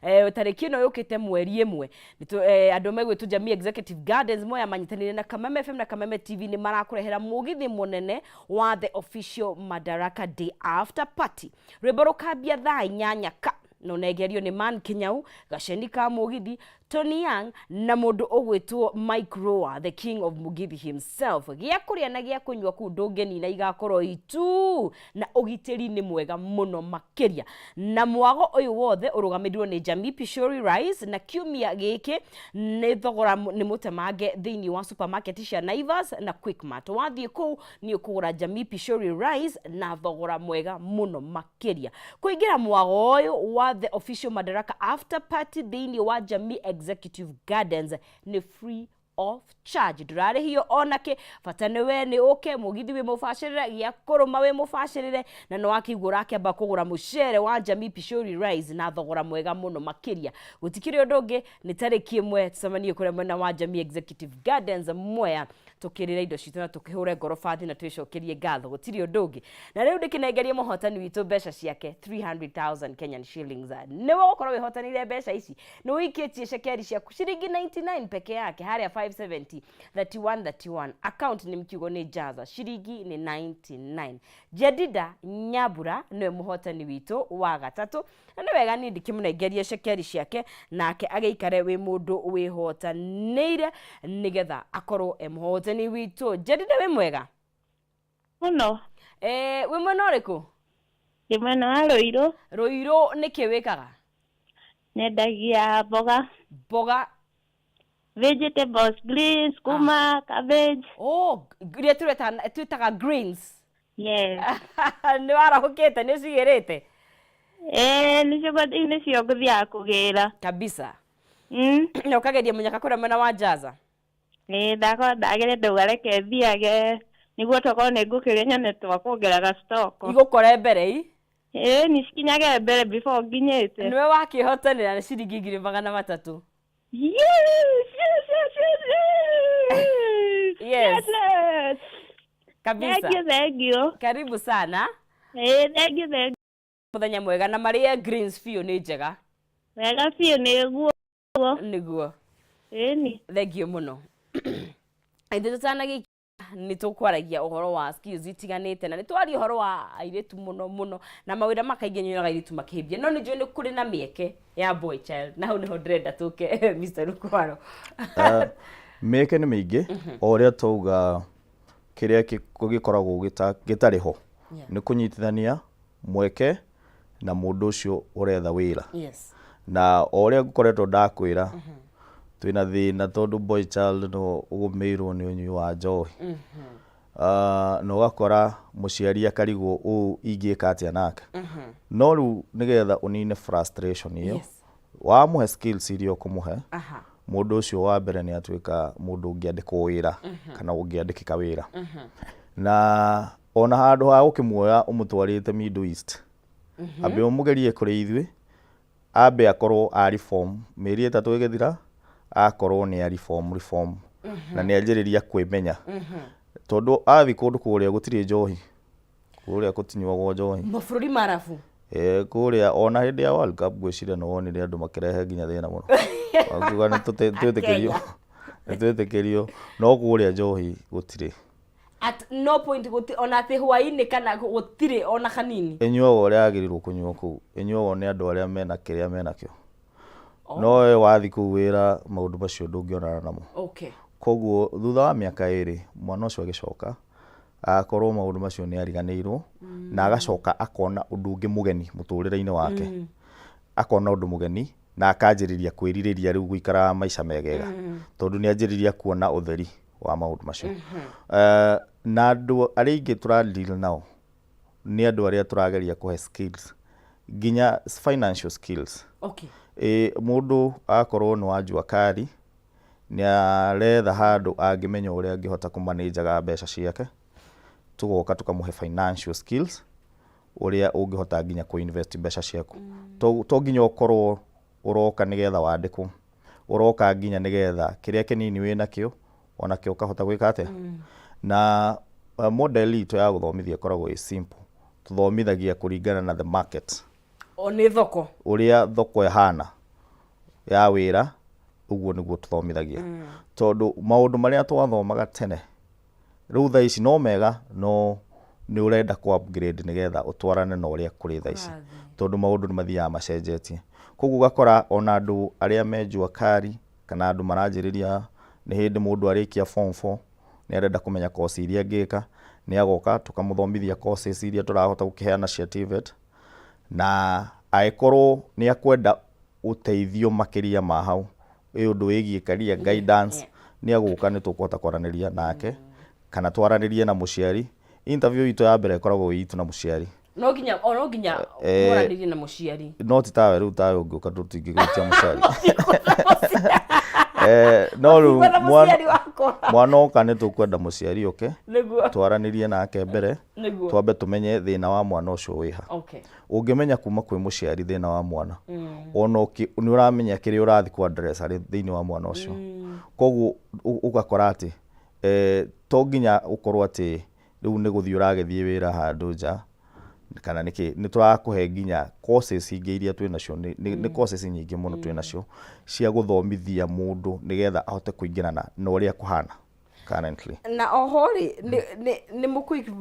tarĩki ĩno yũkĩte mweri 1, andũ megwĩtwo Jamii Executive Gardens Mwea manyitanĩire na Kameme FM na Kameme TV nĩ marakũrehera mũgithi mũnene wa the official Madaraka Day after party. Rwĩmbo rũkambia thaa 8 ka na ũnengerio nĩ Man Kinyau, Gaceni ka mũgithi, Tony Young na mũndũ ũgwĩtwo Mike Roa, the king of Mugithi himself. Gĩa kũrĩa na gĩa kũnyua kũu ndũngĩnina, igakorwo itu na ũgitĩri nĩ mwega mũno makĩria. Na mwago ũyũ wothe ũrũgamĩrĩirwo nĩ Jamii Pishori Rice, na kiumia gĩkĩ nĩ thogora nĩ mũtemange thĩinĩ wa supermarket cia Naivas na Quickmart. Wathiĩ kũu nĩ ũkũgũra Jamii Pishori Rice na thogora mwega mũno makĩria. Kũingĩra mwago ũyũ wa the official Madaraka after party thĩinĩ wa Jamii Executive Gardens nĩ free of charge, ndũrarĩhio onakĩ. Bata nĩ we nĩ ũke mũgithi wĩ mũbacĩrĩre, gĩa kũrũma wĩ mũbacĩrĩre, na nĩ wakĩigua ũrakĩamba kũgũra mũcere wa Jamii Pishori Rice na thogora mwega mũno makĩria. Gũtikĩrĩ ũndũ ũngĩ, nĩ tarĩki 1 tũcemanie kũrĩa mwena wa Jamii Executive Gardens Mwea, tũkĩrĩre indo citũ na tũkĩhũre ngorobathi na twĩcokerie ngatho. Gũtirĩ ũndũ ũngĩ. Na rĩu ndĩkĩnengerie mũhotani witũ mbeca ciake, 300,000 Kenyan shillings. Nĩwe ũgũkorwo wĩhotanĩire mbeca ici, nĩ ũikĩtie cekeri ciaku ciringi 99 peke yake harĩa 570 31 31, account nĩ mkiugo nĩ Jaza, ciringi nĩ 99. Jedida Nyambura nĩwe mũhotani witũ wa gatatũ, na nĩ wega niĩ ndikĩmũnengerie cekeri ciake nake agĩikare wĩ mũndũ wĩhotanĩire, nĩgetha akorwo e mũhotani witũ. Jedida, wĩ mwega? Mũno. Wĩ mwena ũrĩkũ? Ndĩ mwena wa Rũirũ. Rũirũ nĩkĩ wĩkaga? Nyendagia mboga. Mboga? Vegetables, greens, skuma, cabbage. Oh, iria twĩtaga greens. Yes. Nĩ warahũkĩte, nĩ ũcigĩrĩte? Eh, nĩcio ngũthiaga kũgĩra. Kabisa. Na ũkageria mũnyaka kũrĩa mwena wa Jaza? Ĩĩ, ndakora ndagĩre, ndauga reke thiage nĩguo tokorwo nĩ ngũkĩrĩa nyone twa kuongerera stock. Igũkore mbere i? Ĩĩ, nĩcikinyage mbere before nginyĩte. Nĩwe wakĩhotanĩra nĩ ciringi 300,000. Yes. Yes. Yes. Kabisa. Thank you, thank you. Karibu sana. Ĩĩ, thank you, thank you. Mũthenya mwega, na marĩe greens biũ, nĩ njega. Wega biũ, nĩguo. Nĩguo. Ĩni. Thank you mũno. Ithuĩ tũtanagĩikia nĩ tũkwaragia ũhoro wa skills itiganĩte, na nĩ twaria ũhoro wa airĩtu mũno mũno na mawĩra makaingĩ nyonaga airĩtu makĩhĩmbia, no nĩ njũĩ nĩ kũrĩ na mĩeke ya boy child, na hau nĩho ndĩrenda tũke, Mr. Rukwaro. Mĩeke nĩ mĩingĩ. O ũrĩa twauga, kĩrĩa gĩkoragwo gĩtarĩ ho nĩ kũnyitithania mweke na mũndũ ũcio ũretha wĩra. Na o ũrĩa ngũkoretwo ndakwĩra, twĩna thĩna tondũ boy child no ũgũmĩirwo nĩ ũnyui wa njohi. Na ũgakora mũciari akarigwo, ũũ ingĩka atĩa nake? No rĩu nĩgetha ũnine frustration ĩyo, wamũhe skills iria ũkũmũhe, mũndũ ũcio wa mbere nĩ atuĩka mũndũ ũngĩandĩkwo wĩra kana ũngĩandĩkĩka wĩra. Na ona handũ ha gũkĩmuoya ũmũtwarĩte Middle East, ambe ũmũgerie kũrĩ ithuĩ, ambe akorwo a reform, mĩeri 3 ĩgĩthira akorwo nĩ a reform na nĩ anjĩrĩria kwĩmenya, tondũ athiĩ kũndũ kũrĩa gũtirĩ njohi, kũrĩa gũtinyuagwo njohi. Mabũrũri ma Arabu. Ĩĩ, kũrĩa ona hĩndĩ ya World Cup ngwĩciria nĩ wonire andũ makĩrehe nginya thĩna mũno, makiuga nĩ twĩtĩkĩrio, nĩ twĩtĩkĩrio, no kũrĩa njohi gũtirĩ. At no point guti ona atĩ hwaĩ-inĩ kana gũtirĩ ona kanini? Ĩnyuagwo ũrĩa yagĩrĩirwo kũnyuo kũu, ĩnyuagwo nĩ andũ arĩa mena kĩrĩa menakĩo. No we wathiĩ kũu wĩra, maũndũ macio ndũngĩonana namo. Koguo thutha wa mĩaka ĩrĩ mwana ũcio agĩcoka agakorwo maũndũ macio nĩ ariganĩirwo na agacoka akona ũndũ ũngĩ mũgeni mũtũrĩre-inĩ wake. Akona ũndũ mũgeni na akanjĩrĩria kwĩrirĩria rĩu gũikara maica megega tondũ nĩ anjĩrĩria kuona ũtheri wa maũndũ macio. Na andũ arĩa aingĩ tũra deal nao nĩ andũ arĩa tũrageria kũhe skills nginya financial skills. Ĩ mũndũ akorwo nĩ wa jua kali nĩ aretha handũ angĩmenya ũrĩa angĩhota kũmanĩnjaga mbeca ciake, tũgoka tũkamũhe financial skills ũrĩa ũngĩhota nginya kũ invest mbeca ciaku. To nginya ũkorwo ũroka nĩgetha wandĩkwo, ũroka nginya nĩgetha kĩrĩa kĩnini wĩnakĩo onakĩo ũkahota gwĩka atĩa. Na model itũ ya gũthomithia ĩkoragwo ĩ simple, tũthomithagia kũringana na the market. O nĩ thoko. Ũrĩa thoko ĩhana ya wĩra, ũguo nĩguo tũthomithagia. Tondũ maũndũ marĩa twathomaga tene, rĩu thaa ici no mega no nĩ ũrenda kũ upgrade nĩgetha ũtwarane na ũrĩa kũrĩ thaa ici. Tondũ maũndũ nĩ mathiaga macenjetie. Koguo ũgakora ona andũ arĩa me jua kali kana andũ maranjĩrĩria nĩ hĩndĩ mũndũ arĩkia form 4 nĩ arenda kũmenya course iria angĩka, nĩ agoka tũkamũthomithia courses iria tũrahota gũkĩheana cia TVET, na angĩkorwo nĩ akwenda ũteithio makĩria ma hau, ĩ ũndũ wĩgiĩ career guidance, nĩ agũka nĩ tũkũhota kwaranĩria nake, kana twaranĩrie na mũciari. Interview itũ ya mbere ĩkoragwo ĩ itũ na mũciari. No nginya, o no nginya mwaranĩrie na mũciari. No ti tawe rĩu tawe ũngĩũka tũtingĩgwĩtia mũciari. No rĩu Mũtigwetha mũciari wakwa. mwana oka nĩ tũkwenda mũciari oke Nĩguo. twaranĩrie nake mbere Nĩguo. twambe tũmenye thĩna wa mwana ũcio wĩha. Ũngĩmenya kuma kwĩ mũciari thĩna wa mwana, ona nĩ ũramenya kĩrĩa ũrathiĩ kũ address harĩ thĩinĩ wa mwana ũcio. Koguo ũgakora atĩ to nginya ũkorwo atĩ rĩu nĩ gũthiĩ ũragĩthiĩ wĩra handũ nja kana nĩkĩ, nĩ tũrakũhe nginya courses ingĩ iria twĩ nacio, nĩ courses nyingĩ mũno twĩ nacio cia gũthomithia mũndũ nĩgetha ahote kũingĩrana na ũrĩa kũhana currently. Na oho rĩ, nĩ mũkũ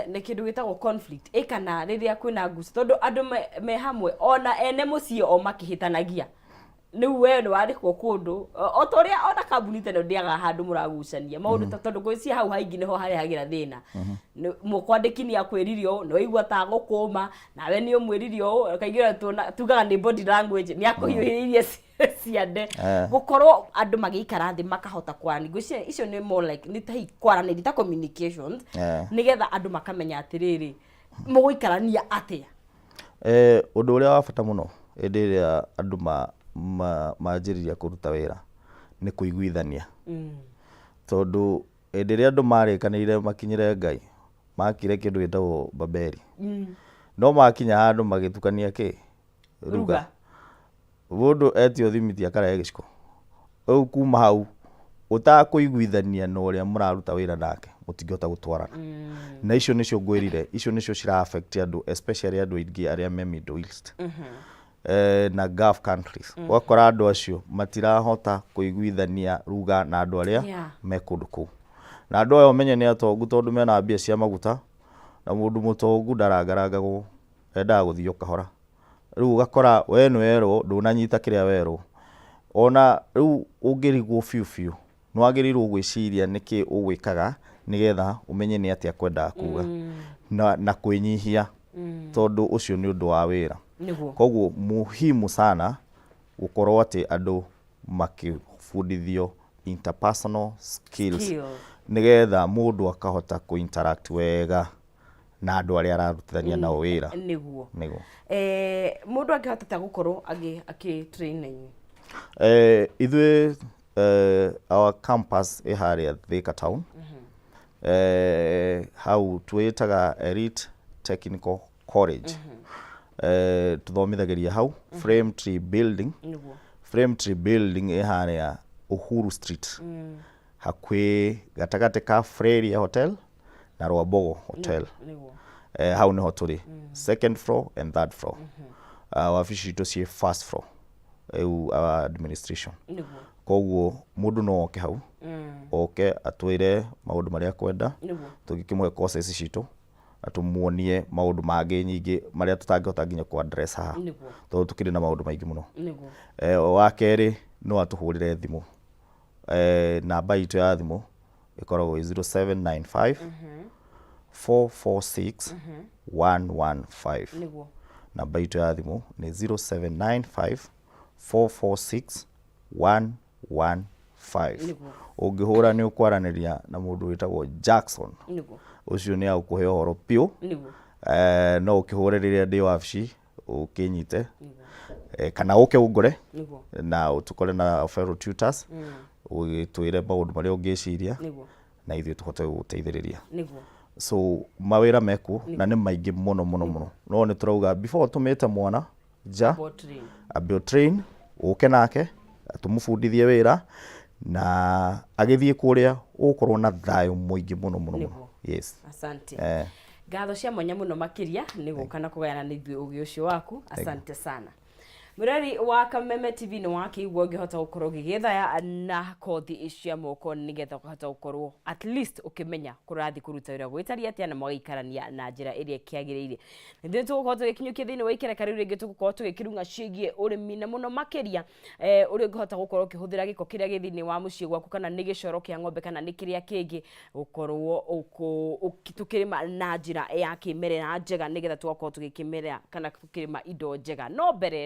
na kĩndũ gĩtagwo conflict ĩ kana rĩrĩa kwĩna ngucanio, tondũ andũ me hamwe ona ene mũciĩ o makĩhĩtanagia, rĩu we nĩ wandĩkwo kũndũ o ta ũrĩa ona kambuni ta ĩno ndĩagaga handũ mũragucania maũndũ ta tondũ ngwĩciria hau haingĩ nĩho harehagĩra thĩna. Mũkwandĩki nĩ akwĩrire ũũ, nĩ waigua ta agũkũma, nawe nĩ ũmwĩrire ũũ, kaingĩ ũrĩa tugaga nĩ body language, nĩ akũhiũhĩrĩirie ciande. Gũkorwo andũ magĩikara thĩ makahota kwaranĩria, ngwĩciria icio nĩ more like nĩ ta hihi kwaranĩria ta communications, nĩgetha andũ makamenya atĩrĩrĩ, mũgũikarania atĩa. Ũndũ ũrĩa wa bata mũno hĩndĩ ĩrĩa andũ manjĩrĩria kũruta wĩra nĩ kũiguithania. Tondũ hĩndĩ ĩrĩa andũ marĩkanĩire makinyĩre Ngai, makire kĩndũ gĩtagwo Babeli. No makinya handũ magĩtukania kĩ? Ruga. Mũndũ etio thimiti akarehe gĩciko. Rĩu kuma hau ũtakũiguithania na ũrĩa mũraruta wĩra nake mũtingĩhota gũtwarana. Na icio nĩcio ngwĩrire, icio nĩcio cira affect andũ especially andũ aingĩ arĩa me Middle East na Gulf countries. Ũgakora andũ acio matirahota kũiguithania ruga na andũ arĩa me kũndũ kũu. Na andũ aya ũmenye nĩ atongu tondũ mena mbia cia maguta, na mũndũ mũtongu ndarangarangagwo, endaga gũthiĩ o kahora. Rĩu ũgakora we nĩ werwo ndũnanyita kĩrĩa werwo. Ona rĩu ũngĩrigwo biũ biũ nĩ wagĩrĩirwo gwĩciria nĩkĩ ũgwĩkaga nĩgetha ũmenye nĩ atĩa kwendaga kuga. Na kwĩnyihia tondũ ũcio nĩ ũndũ wa wĩra. Koguo muhimu sana gũkorwo atĩ andũ makĩbundithio interpersonal skills nĩgetha mũndũ akahota kũ interact wega na andũ arĩa ararutithania nao wĩra. Nĩguo. Nĩguo. Mũndũ angĩhota ta gũkorwo akĩ train na inyuĩ? Ithuĩ our campus ĩ harĩa Thika town. Hau twĩtaga Elite Technical College. Tũthomithagĩria hau Frame Tree Building. Frame Tree Building ĩ harĩa Uhuru Street. Hakuhĩ gatagatĩ ka Freria Hotel na Rwambogo Hotel. Hau nĩho tũrĩ. Second floor and third floor. Wabici citũ ciĩ first floor. Rĩu our administration. Koguo mũndũ no oke hau, oke atwĩre maũndũ marĩa akwenda, tũngĩkĩmũhe courses citũ na tũmuonie maũndũ mangĩ nyingĩ marĩa tũtangĩhota nginya kũ address haha. Tondũ tũkĩrĩ na maũndũ maingĩ mũno. Wa kerĩ no atũhũrĩre thimũ. Namba itũ ya thimũ ĩkoragwo ĩ 0795 446 115. Namba itũ ya thimũ nĩ 0795 446 115. Ũngĩhũra nĩ ũkwaranĩria na mũndũ wĩtagwo Jackson. Ũcio nĩ agũkũhe ũhoro piũ. No ũkĩhũre rĩrĩa ndĩ wabici ũkĩnyite, kana ũke ũngore na ũtũkore na fellow tutors, ũgĩtwĩre maũndũ marĩa ũngĩciria na ithuĩ tũhote gũgũteithĩrĩria. So mawĩra mekuo na nĩ maingĩ mũno mũno mũno, no nĩ tũrauga before tũmĩte mwana nja, Ambe train. Ambe train, ũke nake tũmũbundithie wĩra na agĩthiĩ kũrĩa ũgũkorwo na thayũ mũingĩ mũno mũno mũno. Yes. Asante. Ngatho cia mwanya mũno makĩria nĩ gũka na kũgayana na ithuĩ ũgĩ ũcio waku. Asante sana. Mũrori wa Kameme TV, nĩ wakĩigua ũngĩhota gũkorwo ũgĩgĩthaya na kothi cia moko nĩgetha ũkahota gũkorwo at least ũkĩmenya kũrathiĩ kũruta wĩra gwĩtari atĩa na mũgaikarania na njĩra ĩrĩa ĩkĩagĩrĩire. Ithuĩ tũgũkorwo tũgĩkinyũkia thĩinĩ wa ikereka rĩu rĩngĩ, tũgũkorwo tũgĩkĩrung'a ciĩgiĩ ũrĩmi na mũno makĩria ũrĩa ũngĩhota gũkorwo ũkĩhũthĩra gĩko kĩrĩa gĩ thĩinĩ wa mũciĩ gwaku, kana nĩ gĩcoro kĩa ng'ombe kana nĩ kĩrĩa kĩngĩ, gũkorwo tũkĩrĩma na njĩra ya kĩmerera njega nĩgetha tũgakorwo tũgĩkĩmera kana tũkĩrĩma indo njega. No mbere